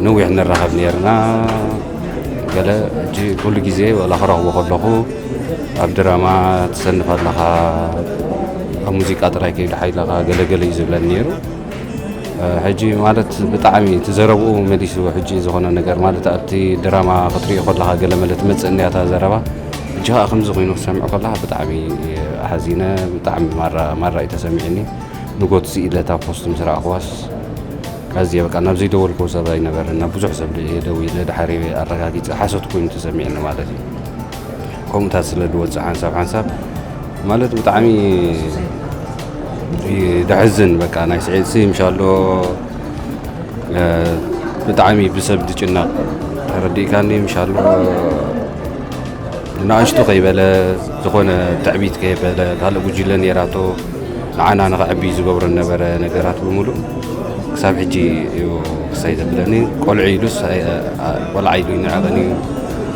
ነዊሕ ንራኸብ ነርና። ገለ ሕጂ ኩሉ ግዜ ወላ ክረኽቦ ከለኹ ኣብ ድራማ ትሰንፍ ኣለኻ ኣብ ሙዚቃ ጥራይ ከይዱ ሓይለኻ ገለገለ እዩ ዝብለኒ ነይሩ። ሕጂ ማለት ብጣዕሚ እቲ ዘረብኡ መሊሱ ሕጂ ዝኾነ ነገር ማለት ኣብቲ ድራማ ክትሪኦ ከለኻ ገለ መለ ትመፅእ እንዲያ እታ ዘረባ። ሕጂ ከዓ ከምዚ ኮይኑ ክሰምዕ ከለኻ ብጣዕሚ ሓዚነ። ብጣዕሚ ማራ ማራ እዩ ተሰሚዕኒ። ንጎት ስኢለ እታ ፖስት ምስ ረኣኽዋስ ኣዝየ በቃ ናብ ዘይደወልክዎ ሰብ ኣይነበረን ናብ ብዙሕ ሰብ እየ ደዊለ ድሓር ኣረጋጊፀ ሓሶት ኮይኑ ተሰሚዕኒ ማለት እዩ። ከምኡታት ስለ ዝወፅእ ሓንሳብ ሓንሳብ ማለት ብጣዕሚ ደሕዝን በቃ ናይ ስዒድ ሲ ምሻሎ ብጣዕሚ ብሰብ ዝጭነቕ ተረዲእካኒ ምሻሎ ንኣሽቱ ከይበለ ዝኾነ ትዕቢት ከይበለ ካልእ ጉጅለ ነይራቶ ንዓና ንኸዕቢ ዝገብሮ ነበረ ነገራት ብምሉእ ክሳብ ሕጂ እዩ ክሳይ ዘብለኒ። ቆልዑ ኢሉስ ኣይ- ኣ- ቆልዓ ኢሉ ይንዕቐኒ እዩ።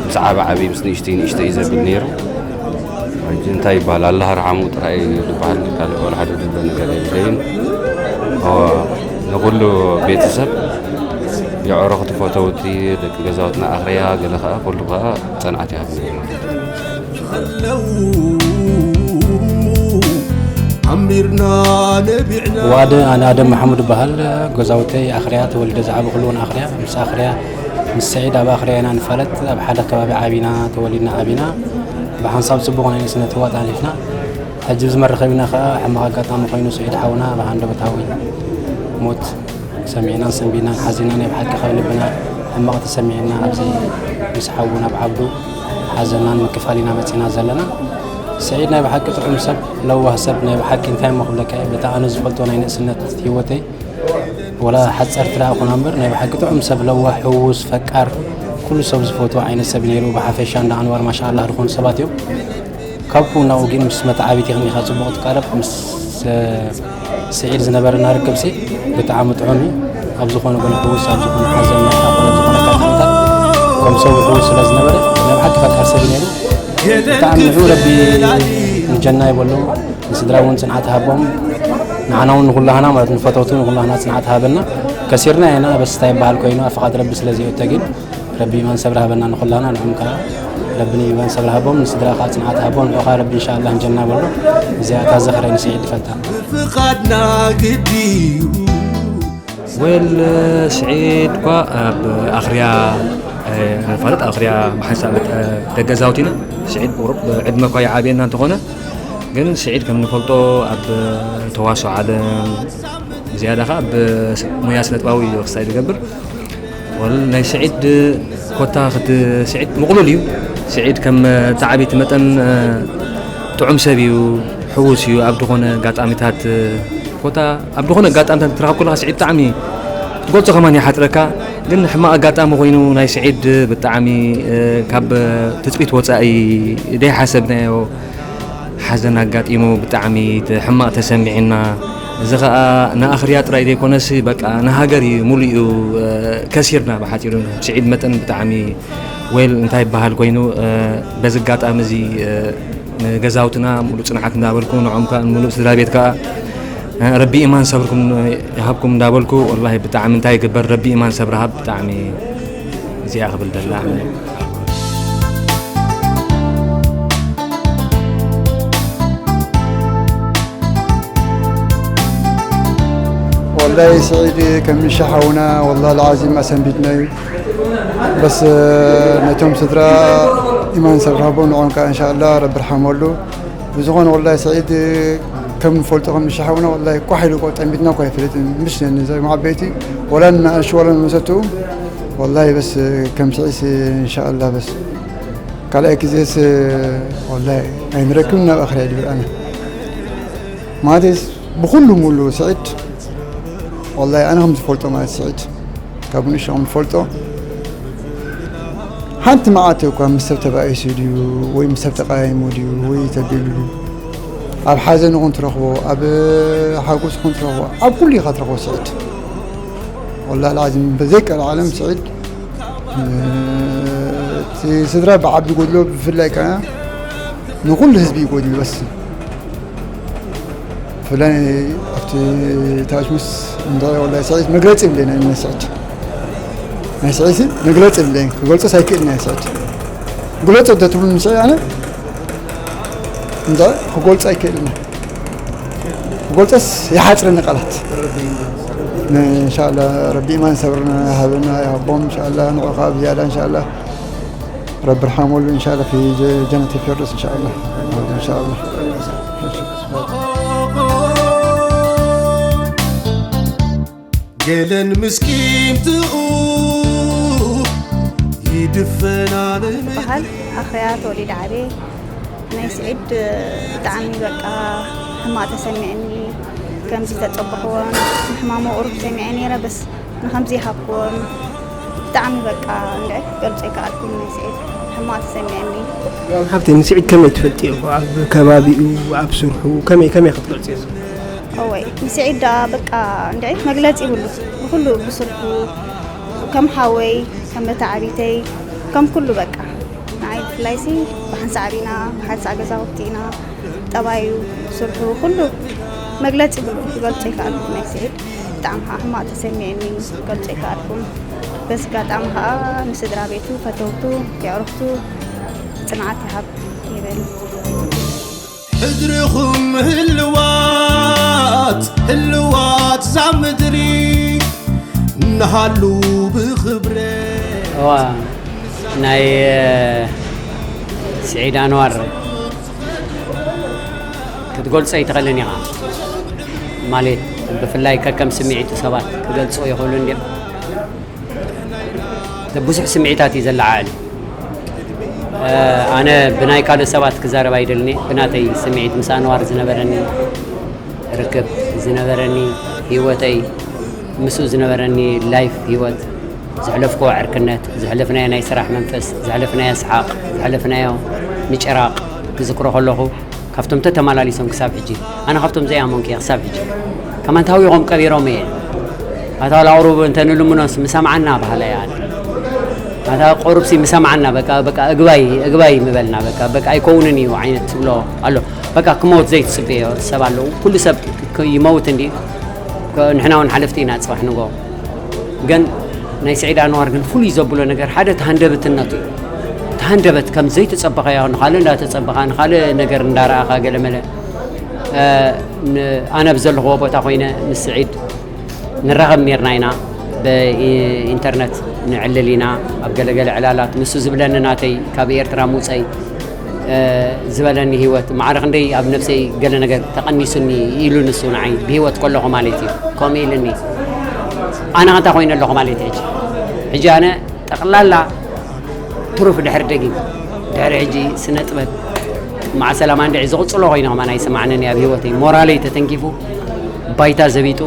ምስ ዓበ ዓብይ ምስ ንእሽተይ ንእሽተይ እዩ ዘብል ነይሩ። ሕጂ እንታይ ይበሃል ኣላህ ርሓሙ ጥራይ እዩ ዝበሃል። ካልእ ወላ ሓደ ዝብሎ ነገር የብለይን። እወ፣ ንኹሉ ቤተሰብ የዕሩኽቲ ፈተውቲ ደቂ ገዛውትና ኣኽርያ ገለ ከዓ ኩሉ ከዓ ጸንዓት ይሃብ ነይሩ ማለት እዩ። ኣለዉ ኣምሪርና ነቢዕና ዋደ ኣነ ኣደም መሓሙድ እበሃል። ገዛውተይ ኣኽርያ ተወሊደ ዝዓበኹሉ እውን ኣኽርያ ምስ ኣኽርያ ምስ ሰዒድ ኣብ ኣኽርያ ኢና ንፋለጥ። ኣብ ሓደ ከባቢ ዓቢና ተወሊድና ዓቢና። ብሓንሳብ ፅቡቕ ናይ ንእስነት ህይወት ኣሕሊፍና። ሕጂ ኣብዚ መራኸቢና ከዓ ሕማቕ ኣጋጣሚ ኮይኑ ስዒድ ሓውና ብሃንደበታዊ ሞት ሰሚዕናን ሰንቢድናን ሓዚና ናይ ብሓቂ ካብ ልብና ሕማቕ ተሰሚዕና ኣብዚ ምስ ሓዉ ናብ ዓብዱ ሓዘናን ምክፋል ኢና መፂና ዘለና። ስዒድ ናይ ብሓቂ ጥዑም ሰብ ለዋህ ሰብ ናይ ብሓቂ እንታይ እሞ ክብለካ እየ በታ ኣነ ዝፈልጦ ናይ ንእስነት ህይወተይ ወላ ሓፀርቲ ደኣ ኮና እምበር ናይ ብሓቂ ጥዑም ሰብ ለዋህ ሕዉስ ፈቃር ኩሉ ሰብ ዝፈትዎ ዓይነት ሰብ ነይሩ ብሓፈሻ እንዳ ኣንዋር ማሻኣላህ ዝኾኑ ሰባት እዮም። ካብ ኩናኡ ግን ምስ መተዓቢቲ ከሚኻ ጽቡቕ ትቃረብ ምስ ስዒድ ዝነበረና ርክብሲ ብጣዕሚ ጥዑም እዩ። ኣብ ዝኾነ ጎነ ሕውስ ኣብ ዝኾነ ሓዘን መርሓ ኮነ ዝኾነ ኣጋጣሚታት ከም ሰብ ሕውስ ስለ ዝነበረ ናይ ብሓቂ ፈቃር ሰብ ነይሩ። ብጣዕሚ ንዑ ረቢ ንጀና ይበሎ ንስድራ እውን ጽንዓት ሃቦም ንዓና እውን ንኩላህና ማለት ንፈተውቱ ንኩላህና ጽንዓት ሃበና። ከሲርና ኢና በስታ ይበሃል ኮይኑ ኣብ ፍቓድ ረቢ ስለ ዘይእተ ግን ረቢ ኢማን ሰብሪ ሃበና ንኹላና ንዕም ከኣ ረቢ ንኢማን ሰብሪ ሃቦም ንስድራ ከኣ ጽንዓት ሃቦም ንዑኻ ረቢ ኢንሻኣላህ ንጀና በሎ። እዚኣ እታ ዝኽረይ ንስዒድ ይፈልጣ። ብፍቓድና ግዲ እዩ ወል ስዒድ እኳ ኣብ ኣኽርያ ንፋለጥ ኣኽርያ ብሓንሳብ ደገዛውት ኢና። ስዒድ ቁሩብ ዕድመ እኳ ይዓብየና እንተኾነ ግን ስዒድ ከም ንፈልጦ ኣብ ተዋስኦ ዓለም ዝያዳ ከዓ ብሙያ ስነጥባዊ እዩ ክሳይ ዝገብር። ወል ናይ ስዒድ ኮታ ክት ስዒድ ምቕሉል እዩ። ስዒድ ከም ተዓቢቲ መጠን ጥዑም ሰብ እዩ፣ ሕዉስ እዩ። ኣብ ዝኾነ ኣጋጣሚታት ኮታ ኣብ ዝኾነ ኣጋጣሚታት ትረኸብ ከለኻ ስዒድ ብጣዕሚ ትገልጾ ከማን ይሓጽረካ። ግን ሕማቕ ኣጋጣሚ ኮይኑ ናይ ስዒድ ብጣዕሚ ካብ ትጽቢት ወጻኢ ደይሓሰብናዮ ሓዘን ኣጋጢሙ ብጣዕሚ ሕማቕ ተሰሚዕና። እዚ ኸኣ ንኣኽርያ ጥራይ ዘይኮነሲ በቃ ንሃገር እዩ ሙሉእ እዩ ከሲርና ብሓፂሩ። ስዒድ መጠን ብጣዕሚ ዌል እንታይ ይበሃል ኮይኑ በዚ ኣጋጣሚ እዚ ንገዛውትና ሙሉእ ፅንዓት እንዳበልኩ ንዖም ከዓ ሙሉእ ስድራ ቤት ከዓ ረቢ ኢማን ሰብርኩም ይሃብኩም እንዳበልኩ ወላሂ ብጣዕሚ እንታይ ይግበር ረቢ ኢማን ሰብሪ ሃብ ብጣዕሚ እዚኣ ክብል ደላ። ወላሂ ስዒድ ከም ምሻ ሓውና ወላሂ ልዓዚም ኣሰንቢድና እዩ። በስ ነቶም ስድራ ኢማን ሰብ ረሃቦም ንዖም ከዓ እንሻላ ረቢ ርሓመሉ። ብዝኾነ ወላሂ ስዒድ ከም ንፈልጦ ከም ምሻ ሓውና ወላሂ ኳሕ ኢሉ እኮ ጠሚትና እኮ ኣይፈልጥን። ምሽ ነኒ ዘይ ዓበይቲ ወላ ንኣሽ ወላ ንመሰትኡ ወላሂ በስ ከም ስዒስ እንሻላ በስ ካልኣይ ግዜስ ወላሂ ኣይንረክብን ናብ ኣኽርያ ይብል ኣነ። ማለትስ ብኹሉ ሙሉ ስዒድ ወላሂ ኣነ ከም ዝፈልጦ ማለት ስዒድ ካብ ንእሽቶ ከም ዝፈልጦ ሓንቲ መዓልቲ እኳ ምስ ሰብ ተባኢሱ ድዩ ወይ ምስ ሰብ ተቃይሙ ድዩ ወይ ተቢሉ ድዩ ኣብ ሓዘን ይኹን ትረኽቦ ኣብ ሓጎስ ይኹን ትረኽቦ ኣብ ኩሉ ኢኻ ትረኽቦ ስዒድ ወላሂ ልዓዚም ብዘይ ቀልዓለም ስዒድ እቲ ስድራ ብዓቢ ጎድሎ ብፍላይ ከዓ ንኩሉ ህዝቢ ይጎድል በስ ብፍላይ ኣብቲ ታሽሙስ እንታይ ወላ ስዒድ መግለፂ የብለይን ናይ ስዒድ ናይ ስዒድ መግለፂ የብለይን ክገልፆስ ኣይክእልን ናይ ስዒድ ግለፆ ተትብሉ ንስዒድ ኣነ እንታይ ክገልፆ ኣይክእልን ክገልፆስ ይሓፅረኒ ቃላት እንሻላ ረቢ ኢማን ሰብርና ሃበና ይሃቦም እንሻላ ንዑ ካብ ዝያዳ እንሻላ ረቢ ርሓመሉ እንሻላ ፊ ጀነት ፊርደውስ እንሻላ እንሻላ ገለን ምስኪምትኡ ይድፈናል በሃል ኣኽርያ ተወሊደ ዓብየ ናይ ስዒድ ብጣዕሚ በቃ ሕማቕ ተሰሚዕኒ ከምዚ ተፀበኽዎ ንሕማሙ ቁሩብ ሰሚዐ ነይረ በስ ንኸምዚ ይሃብክዎም ብጣዕሚ በቃ እንድዒ ክገልፆ ኣይከኣልኩን ናይ ስዒድ ሕማቕ ተሰሚዕኒ ሃብተይ ንስዒድ ከመይ ትፈልጥዮ ኣብ ከባቢኡ ኣብ ስርሑ ከመይ ከመይ ክትገልፅዮ እወይ ንስዒድ ደኣ በቃ እንድዒ መግለፂ ይብሉ ብኩሉ ብስርሑ ከም ሓወይ ከም መተዓቢተይ ከም ኩሉ በቃ ንዓይ ብፍላይሲ ብሓንሳእ ዓቢና ብሓንሳእ ገዛውቲ ኢና ጠባዩ ስርሑ ኩሉ መግለፂ ይብሉ ክገልፆ ይከኣልኩ ናይ ስዒድ ብጣዕሚ ከዓ ሕማቕ ተሰሚዕኒ ክገልፆ ይከኣልኩም በዚ ኣጋጣሚ ከዓ ንስድራ ቤቱ ፈተውቱ የዕሩኽቱ ፅንዓት ይሃብ ይብል ሕድርኹም ህልዋት ህልዋት እዛ ምድሪ ንሃሉ ብኽብረ እዋ ናይ ስዒድ ኣንዋር ክትገልጾ ኣይትኽእልን ኢኻ ማለት ብፍላይ ከከም ስምዒቱ ሰባት ክገልጽዎ ይኽእሉ እንዲም ብዙሕ ስምዒታት እዩ ዘለዓዕል ኣነ ብናይ ካልእ ሰባት ክዛረብ ኣይደልኒ ብናተይ ስምዒት ምስ ኣንዋር ዝነበረኒ ርክብ ዝነበረኒ ህይወተይ ምስኡ ዝነበረኒ ላይፍ ህይወት ዘሕለፍክዎ ዕርክነት ዘሕለፍናዮ ናይ ስራሕ መንፈስ ዘሕለፍናዮ ስሓቕ ዘሕለፍናዮ ምጭራቕ ክዝክሮ ከለኹ ካብቶም ተተመላሊሶም ክሳብ ሕጂ ኣነ ካብቶም ዘይኣመንኩ እየ ክሳብ ሕጂ ከማን ታዊቖም ቀቢሮም እየ ኣታ ላቕሩብ እንተ ንልምኖስ ምሰምዓና በሃላ እያ ኣታ ቁሩብሲ ምሰምዓና በቃ በቃ እግባይ እግባይ ምበልና በቃ በቃ ኣይከውንን እዩ ዓይነት ትብሎ ኣሎ በቃ ክመውት ዘይትፅበዮ ሰብ ኣለዉ ኩሉ ሰብ ይመውት እንዲ ንሕና እውን ሓለፍቲ ኢና ፅባሕ ንጎ ግን ናይ ስዒድ ኣንዋር ግን ፍሉይ ዘብሎ ነገር ሓደ ተሃንደብትነቱ እዩ ተሃንደበት ከም ዘይተፀበኻዮ ንኻልእ እንዳተፀበኻ ንኻልእ ነገር እንዳረኣኻ ገለመለ ኣነ ብዘለኽዎ ቦታ ኮይነ ምስ ስዒድ ንራኸብ ኔርና ኢና ብኢንተርነት ንዕልል ኢና ኣብ ገለገለ ዕላላት ንሱ ዝብለኒ ናተይ ካብ ኤርትራ ምውፀይ ዝበለኒ ህይወት ማዕረ ክንደይ ኣብ ነብሰይ ገለ ነገር ተቐኒሱኒ ኢሉ ንሱ ንዓይ ብህይወት ከለኹ ማለት እዩ ከምኡ ኢልኒ ኣነ ከንታ ኮይነ ኣለኹ ማለት እዩ ሕጂ ሕጂ ኣነ ጠቕላላ ትሩፍ ድሕሪ ደጊም ድሕሪ ሕጂ ስነ ጥበብ ማዕሰላማ እንድዒ ዝቕፅሎ ኮይነ ከማን ኣይስማዕንን ኣብ ህይወተይ ሞራለይ ተተንኪፉ ባይታ ዘቢጡ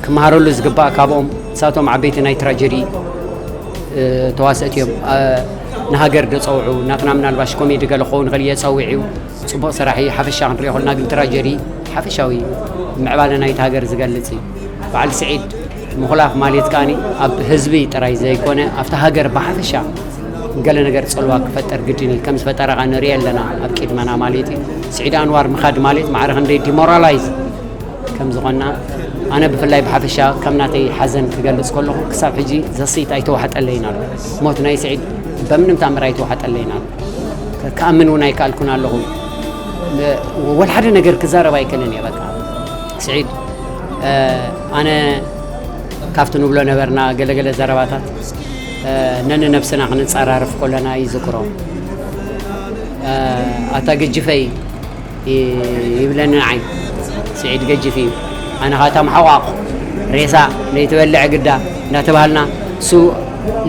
ክመሃረሉ ዝግባእ ካብኦም ንሳቶም ዓበይቲ ናይ ትራጀዲ ተዋሰእቲ እዮም ንሃገር ደፀውዑ ናትና ምናልባሽ ኮሜዲ ገለ ክኸውን ይኽእል እየ ፀዊዕ እዩ ፅቡቕ ስራሕ እዩ ሓፈሻ ክንሪኦ ከልና ግን ትራጀዲ ሓፈሻዊ ምዕባለ ናይቲ ሃገር ዝገልፅ እዩ በዓል ስዒድ ምኹላፍ ማለት ከኣ ኣብ ህዝቢ ጥራይ ዘይኮነ ኣብቲ ሃገር ብሓፈሻ ገለ ነገር ፅልዋ ክፈጠር ግድን እዩ ከም ዝፈጠረ ከ ንሪኦ ኣለና ኣብ ቅድመና ማለት እዩ ስዒድ ኣንዋር ምኻድ ማለት ማዕረ ክንደይ ዲሞራላይዝ ከም ዝኾና ኣነ ብፍላይ ብሓፈሻ ከም ናተይ ሓዘን ክገልጽ ከለኹ፣ ክሳብ ሕጂ ዘስይት ኣይተዋሕጠለይን ኣሎ። ሞት ናይ ስዒድ በምንም ታምር ኣይተዋሕጠለይን ኣሎ። ከ-፣ ክኣምን እውን ኣይከኣልኩን ኣለኹ። ነ-፣ ወላ ሓደ ነገር ክዛረብ ኣይክእልን እየ። በቃ ስዒድ፣ እ፣ ኣነ ካብቲ ንብሎ ነበርና ገለገለ ዘረባታት፣ እ፣ ነንነብስና ክንጸራረፍ ከለና ይዝክሮ። እ፣ ኣታ ግጅፈይ ይ-፣ ይብለኒ ንዓይ። ስዒድ ገጅፍ እዩ። ኣነ ኸኣ ታምሓቋቕ ሬሳ ለይትበልዕ ግዳ እንዳተባህልና፣ እሱ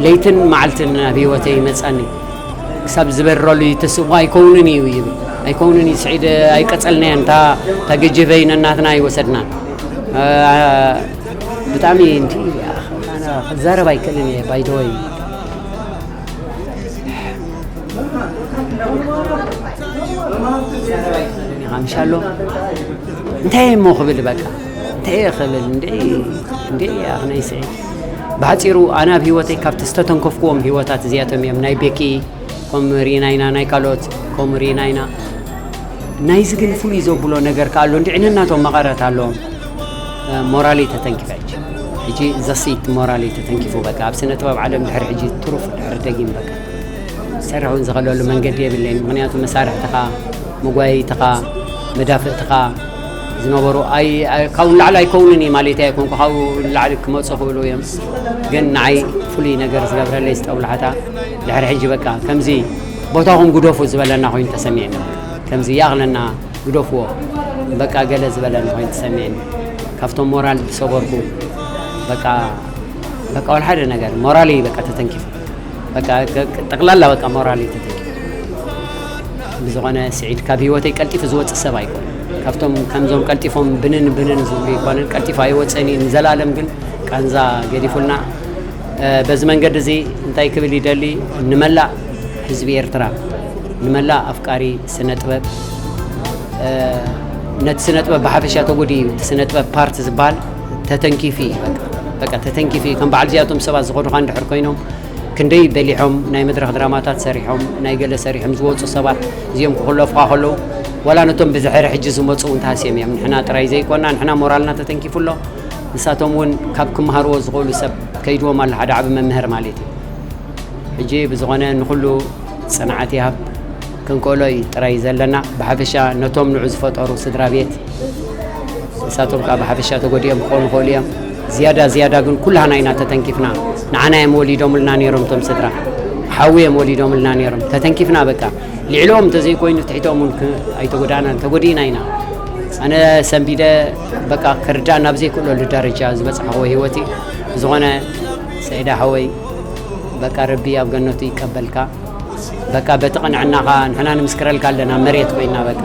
ለይትን መዓልትን ናብ ህይወተይ ይመጸኒ። ክሳብ ዝበርረሉ ይትስእሞ ኣይከውንን እዩ ይብል። ኣይከውንን እዩ ስዒድ ኣይቀጸልናዮን። እታ፣ እታ ገጅፈይ ነናትና ኣይወሰድናን። እ፣ ብጣዕሚ እንቲ፣ ኣነ ክዛረብ ኣይክእልን እየ፣ ባይደወይ። ኣምሻሎ እንታይ እሞ ክብል በቃ እንታይ እየ ክብል እንደ እንደ ኣኽነይ ስዒድ። ብሓፂሩ ኣነ ኣብ ህይወተይ ካብቲ ዝተተንከፍኩዎም ህይወታት እዚኣቶም እዮም። ናይ ቤኪ ከምኡ ርኢና ኢና፣ ናይ ካልኦት ከምኡ ርኢና ኢና። ናይዚ ግን ፍሉይ ዘብሎ ነገር ከኣ ኣሎ። እንዲ ዕንናቶም መቐረት ኣለዎም። ሞራለይ ተተንኪፈ ሕጂ። ሕጂ ዘስይት ሞራለይ ተተንኪፉ። በቃ ኣብ ስነ ጥበብ ዓለም ድሕሪ ሕጂ ትሩፍ ድሕሪ ደጊም በቃ። ክሰርሕ እውን ዝኽእለሉ መንገዲ የብለይን። ምኽንያቱ መሳርሕትኻ፣ መጓየይትኻ፣ መዳፍእትኻ ዝነበሩ ኣይ-፣ ኣይ-፣ ካብኡ ንላዕሊ ኣይከውንን እዩ ማለት ኣይኮንኩ። ካብኡ ንላዕሊ ክመፁ ክእሉ እዮም። ግን ንዓይ ፍሉይ ነገር ዝገብረለይ ዝጠብላሕታ ድሕሪ ሕጂ በቃ ከምዚ ቦታኹም ግደፉ ዝበለና ኮይኑ ተሰሚዕኒ። ከምዚ ይኣኽለና ግደፍዎ በቃ ገለ ዝበለኒ ኮይኑ ተሰሚዕኒ። ካብቶም ሞራል ዝሰበርኩ በቃ፣ በቃ ወላ ሓደ ነገር ሞራለይ በቃ ተተንኪፉ። በቃ ጠቕላላ በቃ ሞራለይ ተተንኪፉ። ብዝኾነ ስዒድ ካብ ህይወተይ ቀልጢፉ ዝወፅእ ሰብ ኣይኮነን። ካብቶም ከምዞም ቀልጢፎም ብንን ብንን ዝብሉ ኣይኮነን። ቀልጢፉ ኣይወፅእን እዩ። ንዘለኣለም ግን ቃንዛ ገዲፉልና። እ፣ በዚ መንገዲ እዚ እንታይ ክብል ይደሊ? ንመላእ ህዝቢ ኤርትራ፣ ንመላእ ኣፍቃሪ ስነ ጥበብ፣ እ፣ ነቲ ስነ ጥበብ ብሓፈሻ ተጎዲኡ እዩ። እቲ ስነ ጥበብ ፓርት ዝበሃል ተተንኪፉ እዩ። በቃ፣ በቃ ተተንኪፉ እዩ። ከም በዓል እዚኣቶም ሰባት ዝኸዱኻ እንድሕር ኮይኖም፣ ክንደይ በሊሖም ናይ መድረኽ ድራማታት ሰሪሖም፣ ናይ ገለ ሰሪሖም ዝወፁ ሰባት እዚኦም ክኽለፉኻ ከለዉ፣ ዋላ ነቶም ብድሕሪ ሕጂ ዝመፁ እውን ተሃስዮም እዮም። ንሕና ጥራይ ዘይኮና፣ ንሕና ሞራልና ተተንኪፉ ኣሎ። ንሳቶም እውን ካብ ክመሃርዎ ዝኽእሉ ሰብ ከይድዎም ኣሎ፣ ሓደ ዓቢ መምህር ማለት እዩ። ሕጂ ብዝኾነ ንኹሉ ጽንዓት ይሃብ፣ ክንክእሎ እዩ ጥራይ ዘለና። ብሓፈሻ ነቶም ንዑ ዝፈጠሩ ስድራ ቤት፣ ንሳቶም ከኣ ብሓፈሻ ተጎዲኦም ክኾኑ ይኽእሉ እዮም። ዝያዳ ዝያዳ ግን ኩላህና ኢና ተተንኪፍና። ንዓና እዮም ወሊዶምልና ነይሮም እቶም ስድራ። ሓዊ እዮም ወሊዶምልና ነይሮም። ተተንኪፍና በቃ። ልዕሊኦም እንተዘይኮይኑ ትሕቶኦም እውን ክ-፣ ኣይተጎዳእናን፣ ተጎዲእና ኢና። ኣነ ሰንቢደ በቃ ክርዳእ ናብ ዘይክእለሉ ደረጃ ዝበጻሕዎ ህይወት እዩ። ብዝኾነ ሰዒዳ ሓወይ በቃ ረቢ ኣብ ገነቱ ይቀበልካ። በቃ በቲ ቅንዕናኻ ንሕና ንምስክረልካ ኣለና፣ መሬት ኮይና በቃ።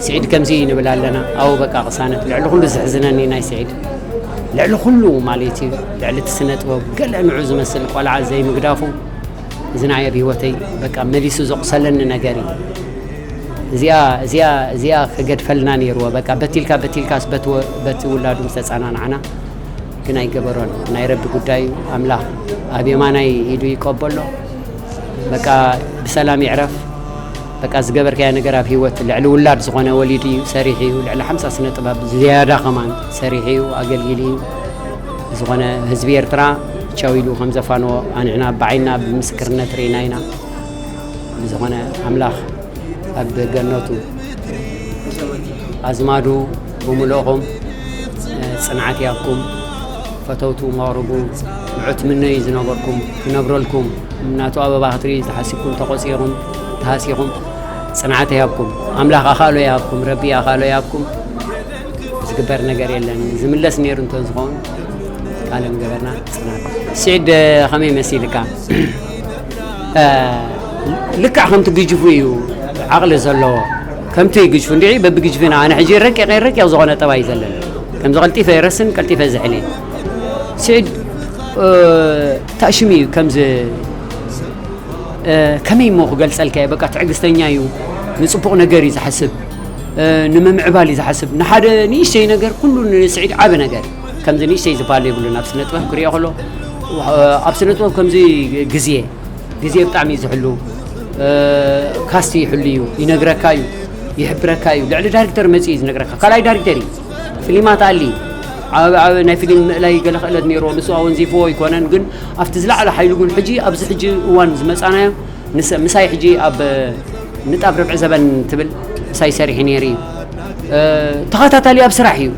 ስዒድ ከምዚ እዩ ንብል ኣለና። ኣው በቃ ቅሳነት። ልዕሊ ኩሉ ዘሕዝነኒ ናይ ስዒድ፣ ልዕሊ ኩሉ ማለት እዩ፣ ልዕሊ እቲ ስነ ጥበብ ገለ ንዑ ዝመስል ቆልዓ ዘይምግዳፉ፣ እዚ ንዓይ ኣብ ህይወተይ በቃ መሊሱ ዘቑሰለኒ ነገር እዩ። እዚኣ፣ እዚኣ፣ እዚኣ ክገድፈልና ነይርዎ። በቃ በቲልካ፣ በቲልካስ በቲ ወ-፣ በቲ ውላዱ ምስ ተጸናናዕና ግን ኣይገበሮን። ናይ ረቢ ጉዳይ እዩ። ኣምላኽ ኣብ የማናይ ኢዱ ይቀበሎ። በቃ ብሰላም ይዕረፍ። በቃ ዝገበርካዮ ነገር ኣብ ህይወት ልዕሊ ውላድ ዝኾነ ወሊዱ እዩ፣ ሰሪሑ እዩ። ልዕሊ ሓምሳ ስነ ጥበብ ዝያዳ ከማን ሰሪሑ እዩ፣ ኣገልጊሉ እዩ። ዝኾነ ህዝቢ ኤርትራ ቻው ኢሉ ከም ዘፋንዎ ኣንሕና ብዓይና ብምስክርነት ርኢና ኢና። ብዝኾነ ኣምላኽ ኣብ ገነቱ ኣዝማዱ ብምልኦም ጽንዓት ይሃብኩም። ፈተውቱ መቕርቡ ንዑ ትምነዩ ዝነበርኩም ክነብረልኩም፣ ናቱ ኣበባ ክትርእዩ ተሓሲብኩም ተቖጺኹም ተሃሲኹም ጽንዓት ይሃብኩም። ኣምላኽ ኣኻእሎ ይሃብኩም። ረቢ ኣኻእሎ ይሃብኩም። ዝግበር ነገር የለን። ዝምለስ ነይሩ እንተ ዝኸውን ቃለ ምገበርና ጽናት። ስዒድ፣ ከመይ መሲልካ? እ፣ ልክዕ ከምቲ ግጅፉ እዩ ዓቕሊ ዘለዎ። ከምቲ ግጅፉ እንድዒ በብግጅፊና ኣነ ሕጂ ረቂቕ ረቂቕ ዝኾነ ጠባይ እዩ ዘለኒ። ከምዚ ቀልጢፈ ይረስን ቀልጢፈ ዝሕልን። ስዒድ፣ እ፣ ታእሽም እዩ ከምዚ እ፣ ከመይ እሞ ክገልጸልካ እየ? በቃ ትዕግስተኛ እዩ፣ ንጽቡቕ ነገር እዩ ዝሓስብ፣ እ፣ ንምምዕባል እዩ ዝሓስብ። ንሓደ ንእሽተይ ነገር ኩሉ ንስዒድ ዓቢ ነገር። ከምዚ ንእሽተይ ዝበሃል የብሉን። ኣብ ስነ ጥበብ ክሪኦ ከሎ፣ እ፣ ኣብ ስነ ጥበብ ከምዚ ግዜ፣ ግዜ ብጣዕሚ እዩ ዝሕሉ። እ፣ ካስት ይሕሉ እዩ፣ ይነግረካ እዩ፣ ይሕብረካ እዩ። ልዕሊ ዳይሬክተር መጺኡ እዩ ዝነግረካ። ካልኣይ ዳይሬክተር እዩ። ፊልማት ኣሊ ዓብ ናይ ፊልም ምእላይ ገለ ክእለት ነይርዎ፣ ንሱ ኣወንዚፍዎ ኣይኮነን፣ ግን ኣብቲ ዝለዓለ ሓይሉ ግን ሕጂ ኣብዚ ሕጂ እዋን ዝመጻናዮ ንሰ-፣ ምሳይ ሕጂ ኣብ ንጣብ ርብዒ ዘበን ትብል ምሳይ ሰሪሑ ነይሩ እዩ። እ፣ ተኸታታሊ ኣብ ስራሕ እዩ።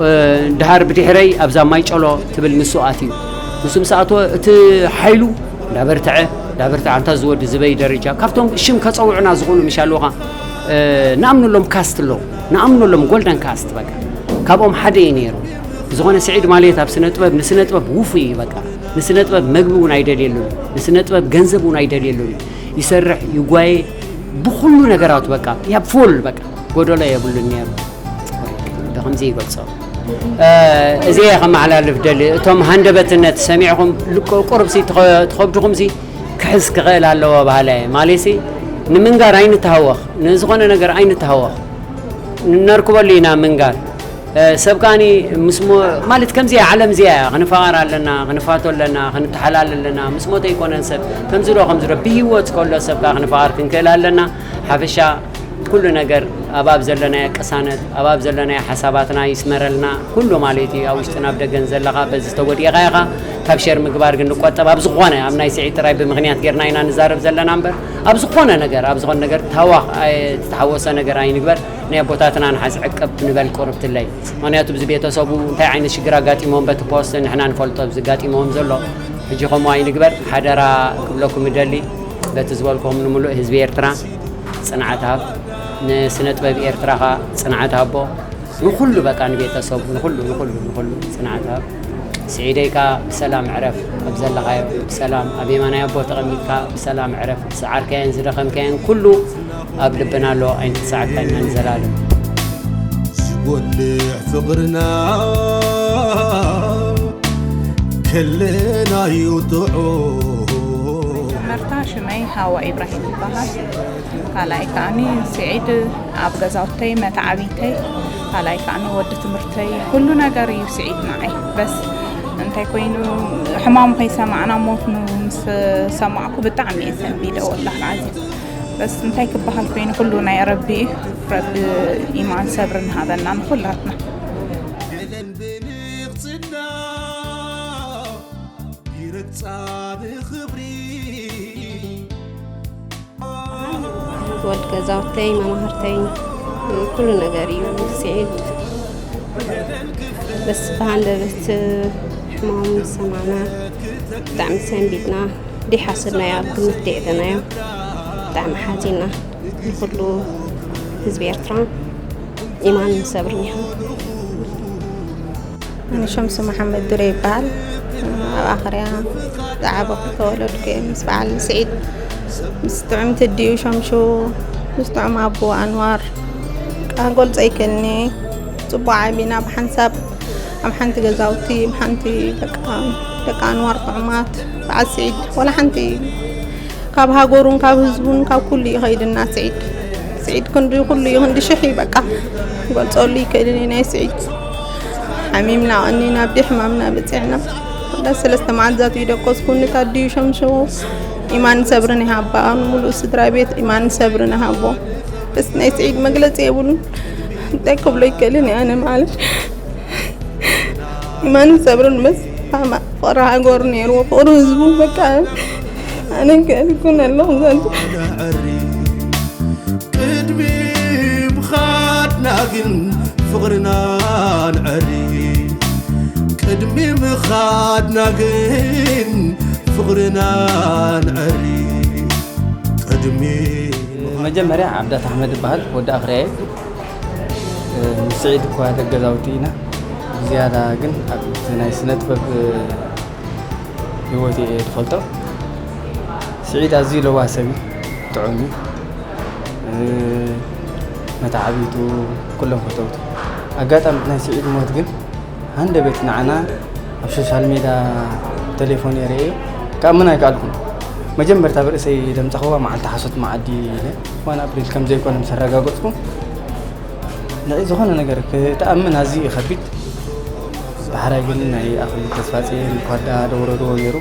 እ፣ ድሃር ብድሕረይ ኣብዛ ማይ ጨሎ ትብል ንሱ ኣትዩ። ንሱ ምስ ኣተወ እቲ ሓይሉ እንዳበርትዐ፣ እንዳበርትዐ ኣንታ ዝወዲ ዝበይ ደረጃ ካብቶም ሽም ከጸውዑና ዝኾኑ ምሽ ኣለውኻ፣ እ፣ ንኣምነሎም ካስት ኣለዉ። ንኣምነሎም ጎልደን ካስት በቃ ካብኦም ሓደ እዩ ነይሩ። ዝኾነ ስዒድ ማለት ኣብ ስነ ጥበብ፣ ንስነ ጥበብ ውፉይ እዩ በቃ። ንስነ ጥበብ መግቢ እውን ኣይደልየሉን። ንስነ ጥበብ ገንዘብ እውን ኣይደልየሉን። ይሰርሕ፣ ይጓየ፣ ብኹሉ ነገራቱ በቃ፣ ያ ፉል በቃ፣ ጎደሎ የብሉን ነይሩ። ብኸምዚ ይገልጾ። እ፣ እዚ እየ ከመሓላልፍ ደሊ። እቶም ሃንደበትነት ሰሚዕኹም ልቆ-፣ ቁርብሲ ትኸ-፣ ትኸብድኹምሲ ክሕዝ ክኽእል ኣለዎ በሃላይ እየ። ማለትሲ ንምንጋር ኣይንተሃወኽ፣ ንዝኾነ ነገር ኣይንተሃወኽ። ነርክበሉ ኢና ምንጋር። እ፣ ሰብ ከኣኒ ምስ ሞ-፣ ማለት ከምዚኣ ዓለም እዚኣ እያ። ክንፈቓር ኣለና፣ ክንፋቶ ኣለና፣ ክንተሓላል ኣለና። ምስ ሞተ ኣይኮነን ሰብ። ከምዚ ዶ፣ ከምዚ ዶ፣ ብህይወት ከሎ ሰብ ከኣ ክንፈቓር ክንክእል ኣለና። ሓፈሻ ኩሉ ነገር ኣብ፣ ኣብ ዘለናዮ ቅሳነት፣ ኣብ፣ ኣብ ዘለናዮ ሓሳባትና ይስመረልና። ኩሉ ማለት እዩ፣ ኣብ ውሽጥን ኣብ ደገን ዘለኻ በዚ ዝተወዲእኻ ኢኻ። ካብ ሸር ምግባር ግን ንቆጠብ። ኣብ ዝኾነ፣ ኣብ ናይ ስዒድ ጥራይ ብምኽንያት ጌርና ኢና ንዛረብ ዘለና እምበር፣ ኣብ ዝኾነ ነገር፣ ኣብ ዝኾነ ነገር ታዋኽ ኣይ-፣ ዝተሓወሰ ነገር ኣይንግበር። ናይ ኣቦታትና ንሓዝ ዕቅብ ንበል ቁርብትለይ። ምኽንያቱ ብዚ ቤተሰቡ እንታይ ዓይነት ሽግር ኣጋጢሞም በቲ ፖስት ንሕና ንፈልጦ ብዚ ኣጋጢሞም ዘሎ። ሕጂ ከምኡ ኣይንግበር ሓደራ ክብለኩም እደሊ። በቲ ዝበልኩም ንምሉእ ህዝቢ ኤርትራ ጽንዓት ሃብ። ንስነ ጥበብ ኤርትራ ኸኣ ጽንዓት ሃቦ። ንኹሉ በቃ ንቤተሰቡ ንኹሉ፣ ንኹሉ፣ ንኹሉ ጽንዓት ሃብ። ስዒደይ ከኣ ብሰላም ዕረፍ። ኣብ ዘለኻዮ ብሰላም ኣብ የማናይ ኣቦ ተቐሚጥካ ብሰላም ዕረፍ። ዝሰዓርካዮን ዝደኸምካዮን ኩሉ ኣብ ልብና ኣሎ፣ ኣይንተሰዓርካን ኢና ንዘላለም። ዝጎልሕ ፍቕርና ከለናዩ ጥዑም። መርታ ሽመይ ሃዋ ኢብራሂም ይበሃል። ካልኣይ ከኣኒ ስዒድ ኣብ ገዛውተይ መተዓቢተይ፣ ካልኣይ ከኣኒ ወዲ ትምህርተይ፣ ኩሉ ነገር እዩ ስዒድ ንዓይ። በስ እንታይ ኮይኑ ሕማሙ ከይሰማዕና ሞት ን-፣ ምስ ሰማዕኩ ብጣዕሚ እየ ሰንቢደ ወላሂ ዓዚም። በስ እንታይ ክበሃል ኮይኑ ኩሉ ናይ ረቢ እዩ። ረቢ ኢማን ሰብሪ ንሃበና ንኩላትና። ገለን ብንቕጽና ይረግጻ ብኽብሪ። ወዲ ገዛውተይ፣ መማህርተይ፣ ኩሉ ነገር እዩ ስዒድ። በስ ብሃንደበት ሕማሙ ምስ ሰማዕና ብጣዕሚ ሰንቢድና። ደይሓሰብናዮ ኣብ ግምት ደይኣተናዮ። ብጣዕሚ ሓዚና። ንኹሉ ህዝቢ ኤርትራ ኢማን ሰብርን ይሃብ። ኣነ ሸምሱ መሓመድ ዱሬ ይበሃል። ኣብ ኣኽርያ ዝዓበኹ ዝተወለድኩ እየ። ምስ በዓል ስዒድ፣ ምስ ጥዑም ትድዩ ሸምሹ፣ ምስ ጥዑም ኣቦ ኣንዋር፣ ቃ-፣ ገልጾ ኣይክእልኒ። ጽቡቕ ዓቢና ብሓንሳብ ኣብ ሓንቲ ገዛውቲ፣ ኣብ ሓንቲ በቃ ደቂ ኣንዋር ጥዑማት፣ በዓል ስዒድ ዋላ ሓንቲ ካብ ሃገሩን ካብ ህዝቡን ካብ ኩሉ እዩ ከይድና ስዒድ። ስዒድ ክንዲ ኩሉ እዩ፣ ክንዲ ሽሕ እዩ በቃ። ክገልጸሉ ይክእልን እዩ ናይ ስዒድ። ሓሚምና ቀኒና ብሕማምና በጺሕና። ወላ ሰለስተ መዓልቲ ዛት እዩ ደቆስኩ፣ ንታድዩ ሸምሽዎ። ኢማን ሰብርን ይሃባ፣ ንሙሉእ ስድራ ቤት ኢማን ሰብርን ይሃቦ። በስ ናይ ስዒድ መግለጺ የብሉን። እንታይ ክብሎ ይክእልን እየ ኣነ ማለት። ኢማንን ሰብርን በስ። ፍቕሪ ሃገሩ ነይርዎ፣ ፍቕሪ ህዝቡ በቃ። ኣነ ክእል ይኩን ኣለኹ ዘንቱ። ንዕሪ ቅድሚ ምኻድና ግን ፍቕርና ንዕሪ። ቅድሚ ምኻድና ግን ፍቕርና ንዕሪ። ቅድሚ መጀመርያ ዓብዳት ኣሕመድ እበሃል፣ ወዲ ኣኽርያ እየ። ምስ ስዒድ እኳ ደቂ ገዛውቲ ኢና። ብዝያዳ ግን ኣብ ናይ ስነ ጥበብ ህይወት እየ ዝፈልጦ። ስዒድ ኣዝዩ ለዋህ ሰብ እዩ፣ ጥዑም እዩ። መተዓብይቱ፣ ኩሎም ፈተውቱ። ኣጋጣሚ ናይ ስዒድ ሞት ግን ሃንደበት ንዓና ኣብ ሶሻል ሜድያ ቴሌፎን እየ ርእየ፣ ክኣምን ኣይከኣልኩን። መጀመርታ ብርእሰይ ደምጻኽዋ መዓልቲ ሓሶት መዓዲ ኢለ፣ ዋን ኣፕሪል ከም ዘይኮነ ምስ ኣረጋገጽኩ፣ ንዒ ዝኾነ ነገር ክትኣምን ኣዝዩ እዩ ከቢድ። ዳሕራይ ግን ናይ ኣኽሊሉ ተስፋጽዮን ኳዳ ደውረድዎ ነይሩ፣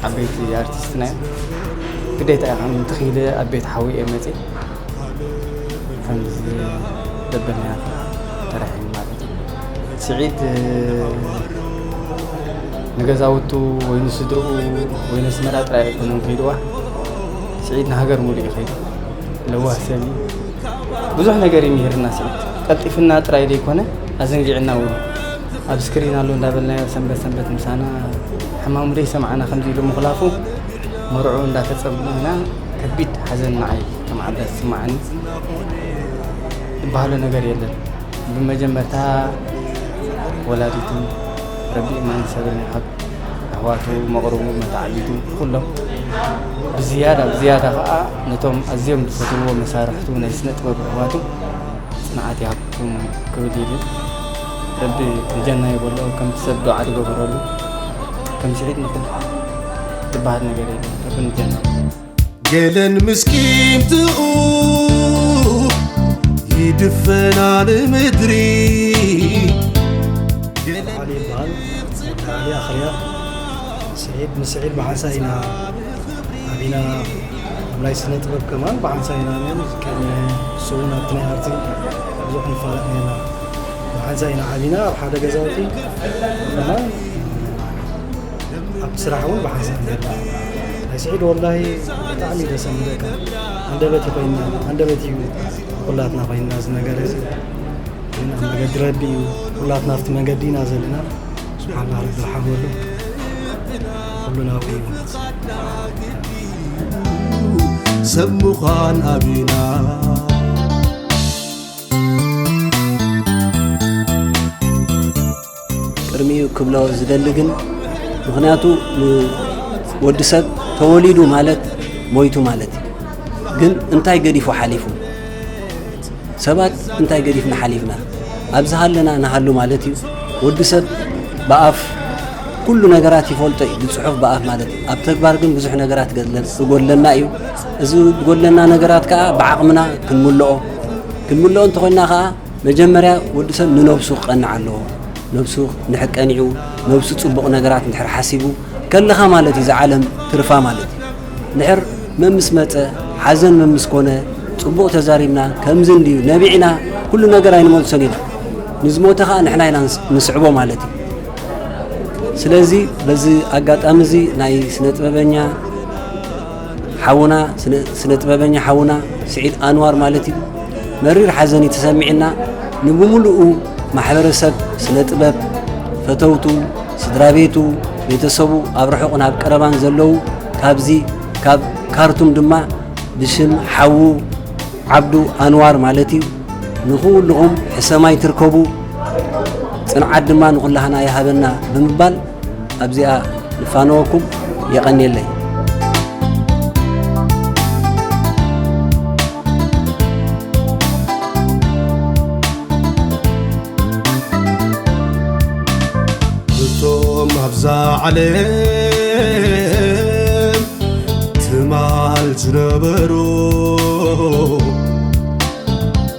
ዓበይቲ ኣርቲስትና እዮም። ግዴታ እየ ከም ተኺለ ኣብ ቤት ሓዊ እየ መጽየ። ከምዚ ደበና ተረኺቡ ማለት እዩ። ስዒድ ንገዛውቱ ወይ ንስድርኡ ወይ ነስመራ ጥራይ ኣይኮነን ከይድዋ። ስዒድ ንሃገር ሙሉእ እዩ ከይዱ። ለዋህ ሰብ እዩ። ብዙሕ ነገር እዩ ምሂርና ስዒድ። ቀልጢፍና ጥራይ ዘይኮነ ኣዘንጊዕና እውን። ኣብ ስክሪን ኣሎ እንዳበልናዮ ሰንበት ሰንበት ምሳና ሕማሙ ደይ ሰማዕና ከምዚ ኢሉ ምኽላፉ መርዑ እንዳተጸበና ከቢድ ሓዘን ንዓይ ከም ዓዳ ዝስማዓኒ። ዝበሃሎ ነገር የለን። ብመጀመርታ ወላዲቱ ረቢ ኢማን ሰብርን ይሃብ፣ ኣሕዋቱ፣ መቕርቡ፣ መተዓቢቱ ኩሎም ብዝያዳ ብዝያዳ ከዓ ነቶም ኣዝዮም ዝፈትውዎ መሳርሕቱ ናይ ስነ ጥበብ ኣሕዋቱ ጽንዓት ይሃብኩም ክብል ኢሉ ረቢ ንጀና ይበሎ። ከም ሰብ ዱዓ ዝገበረሉ ከም ስዒድ ንኹሉ ዝበሃል ነገር የለን። ረቢ ንጀና ገለን ምስኪምትኡ ይድፈና ንምድሪ። ዓሊ ይበሃል። ዓሊ ኣኽርያ። ስዒድ፣ ምስ ስዒድ ብሓንሳእ ኢና ዓቢና። ኣብ ናይ ስነ ጥበብ ከማን ብሓንሳእ ኢና ነን። ከም እሱ እውን ኣብቲ ናይ ኣርቲ ብዙሕ ንፋለጥ ነርና። ብሓንሳእ ኢና ዓቢና ኣብ ሓደ ገዛውቲ ከማን ኣብ ስራሕ እውን ብሓንሳእ ነርና። ናይ ስዒድ ወላሂ ብጣዕሚ ደስ ምለካ። ኣንደበት ኮይና፣ ኣንደበት እዩ ኩላትና ኮይና እዚ ነገር እዚ። ግን ኣብ መገዲ ረቢ እዩ። ኩላትና ኣብቲ መገዲ ኢና ዘለና። ስብሓን ረቢ ዝሓመሉ ኩሉ ናብኡ እዩ። ሰብ ምዃን ኣቢና ቅድሚኡ ክብሎ ዝደሊ ግን፣ ምኽንያቱ ንወዲ ሰብ ተወሊዱ ማለት ሞይቱ ማለት እዩ። ግን እንታይ ገዲፉ ሓሊፉ? ሰባት እንታይ ገዲፍና ሓሊፍና? ኣብዚ ሃለና ንሃሉ ማለት እዩ። ወዲ ሰብ ብኣፍ ኩሉ ነገራት ይፈልጦ እዩ፣ ብጽሑፍ ብኣፍ ማለት እዩ። ኣብ ተግባር ግን ብዙሕ ነገራት ገለ-፣ ዝጎድለና እዩ። እዚ ዝጎድለና ነገራት ከኣ ብዓቕምና ክንምልኦ፣ ክንምልኦ እንተኾይንና ከኣ መጀመርያ ወዲ ሰብ ንነብሱ ክቐንዕ ኣለዎ። ነብሱ እንድሕር ቀኒዑ፣ ነብሱ ጽቡቕ ነገራት እንድሕር ሓሲቡ ከለኻ ማለት እዩ፣ እዛ ዓለም ትርፋ ማለት እዩ። እንድሕር መምስ መጸ፣ ሓዘን መምስ ኮነ፣ ጽቡቕ ተዛሪብና፣ ከምዚ እንድዩ፣ ነቢዕና፣ ኩሉ ነገር ኣይንመልሶን ኢና። ንዝሞተ ኸኣ ንሕና ኢና ንስ-፣ ንስዕቦ ማለት እዩ። ስለዚ በዚ ኣጋጣሚ እዚ ናይ ስነ ጥበበኛ ሓውና፣ ስነ፣ ስነ ጥበበኛ ሓውና ስዒድ ኣንዋር ማለት እዩ፣ መሪር ሓዘን እዩ ተሰሚዕና። ንብምሉኡ ማሕበረሰብ ስነ ጥበብ፣ ፈተውቱ፣ ስድራ ቤቱ፣ ቤተሰቡ፣ ኣብ ርሑቕን ኣብ ቀረባን ዘለዉ፣ ካብዚ ካብ ካርቱም ድማ ብሽም ሓዉ ዓብዱ ኣንዋር ማለት እዩ፣ ንኹልኹም ሕሰማይ ትርከቡ፣ ጽንዓት ድማ ንኹላህና ይሃበና ብምባል ኣብዚኣ ንፋነወኩም። የቐንየለይ። እቶም ኣብዛ ዓለም ትማል ዝነበሩ፣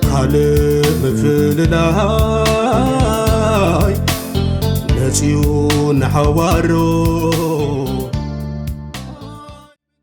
ካልእ ምፍልላይ መጺኡ ንሓዋሩ።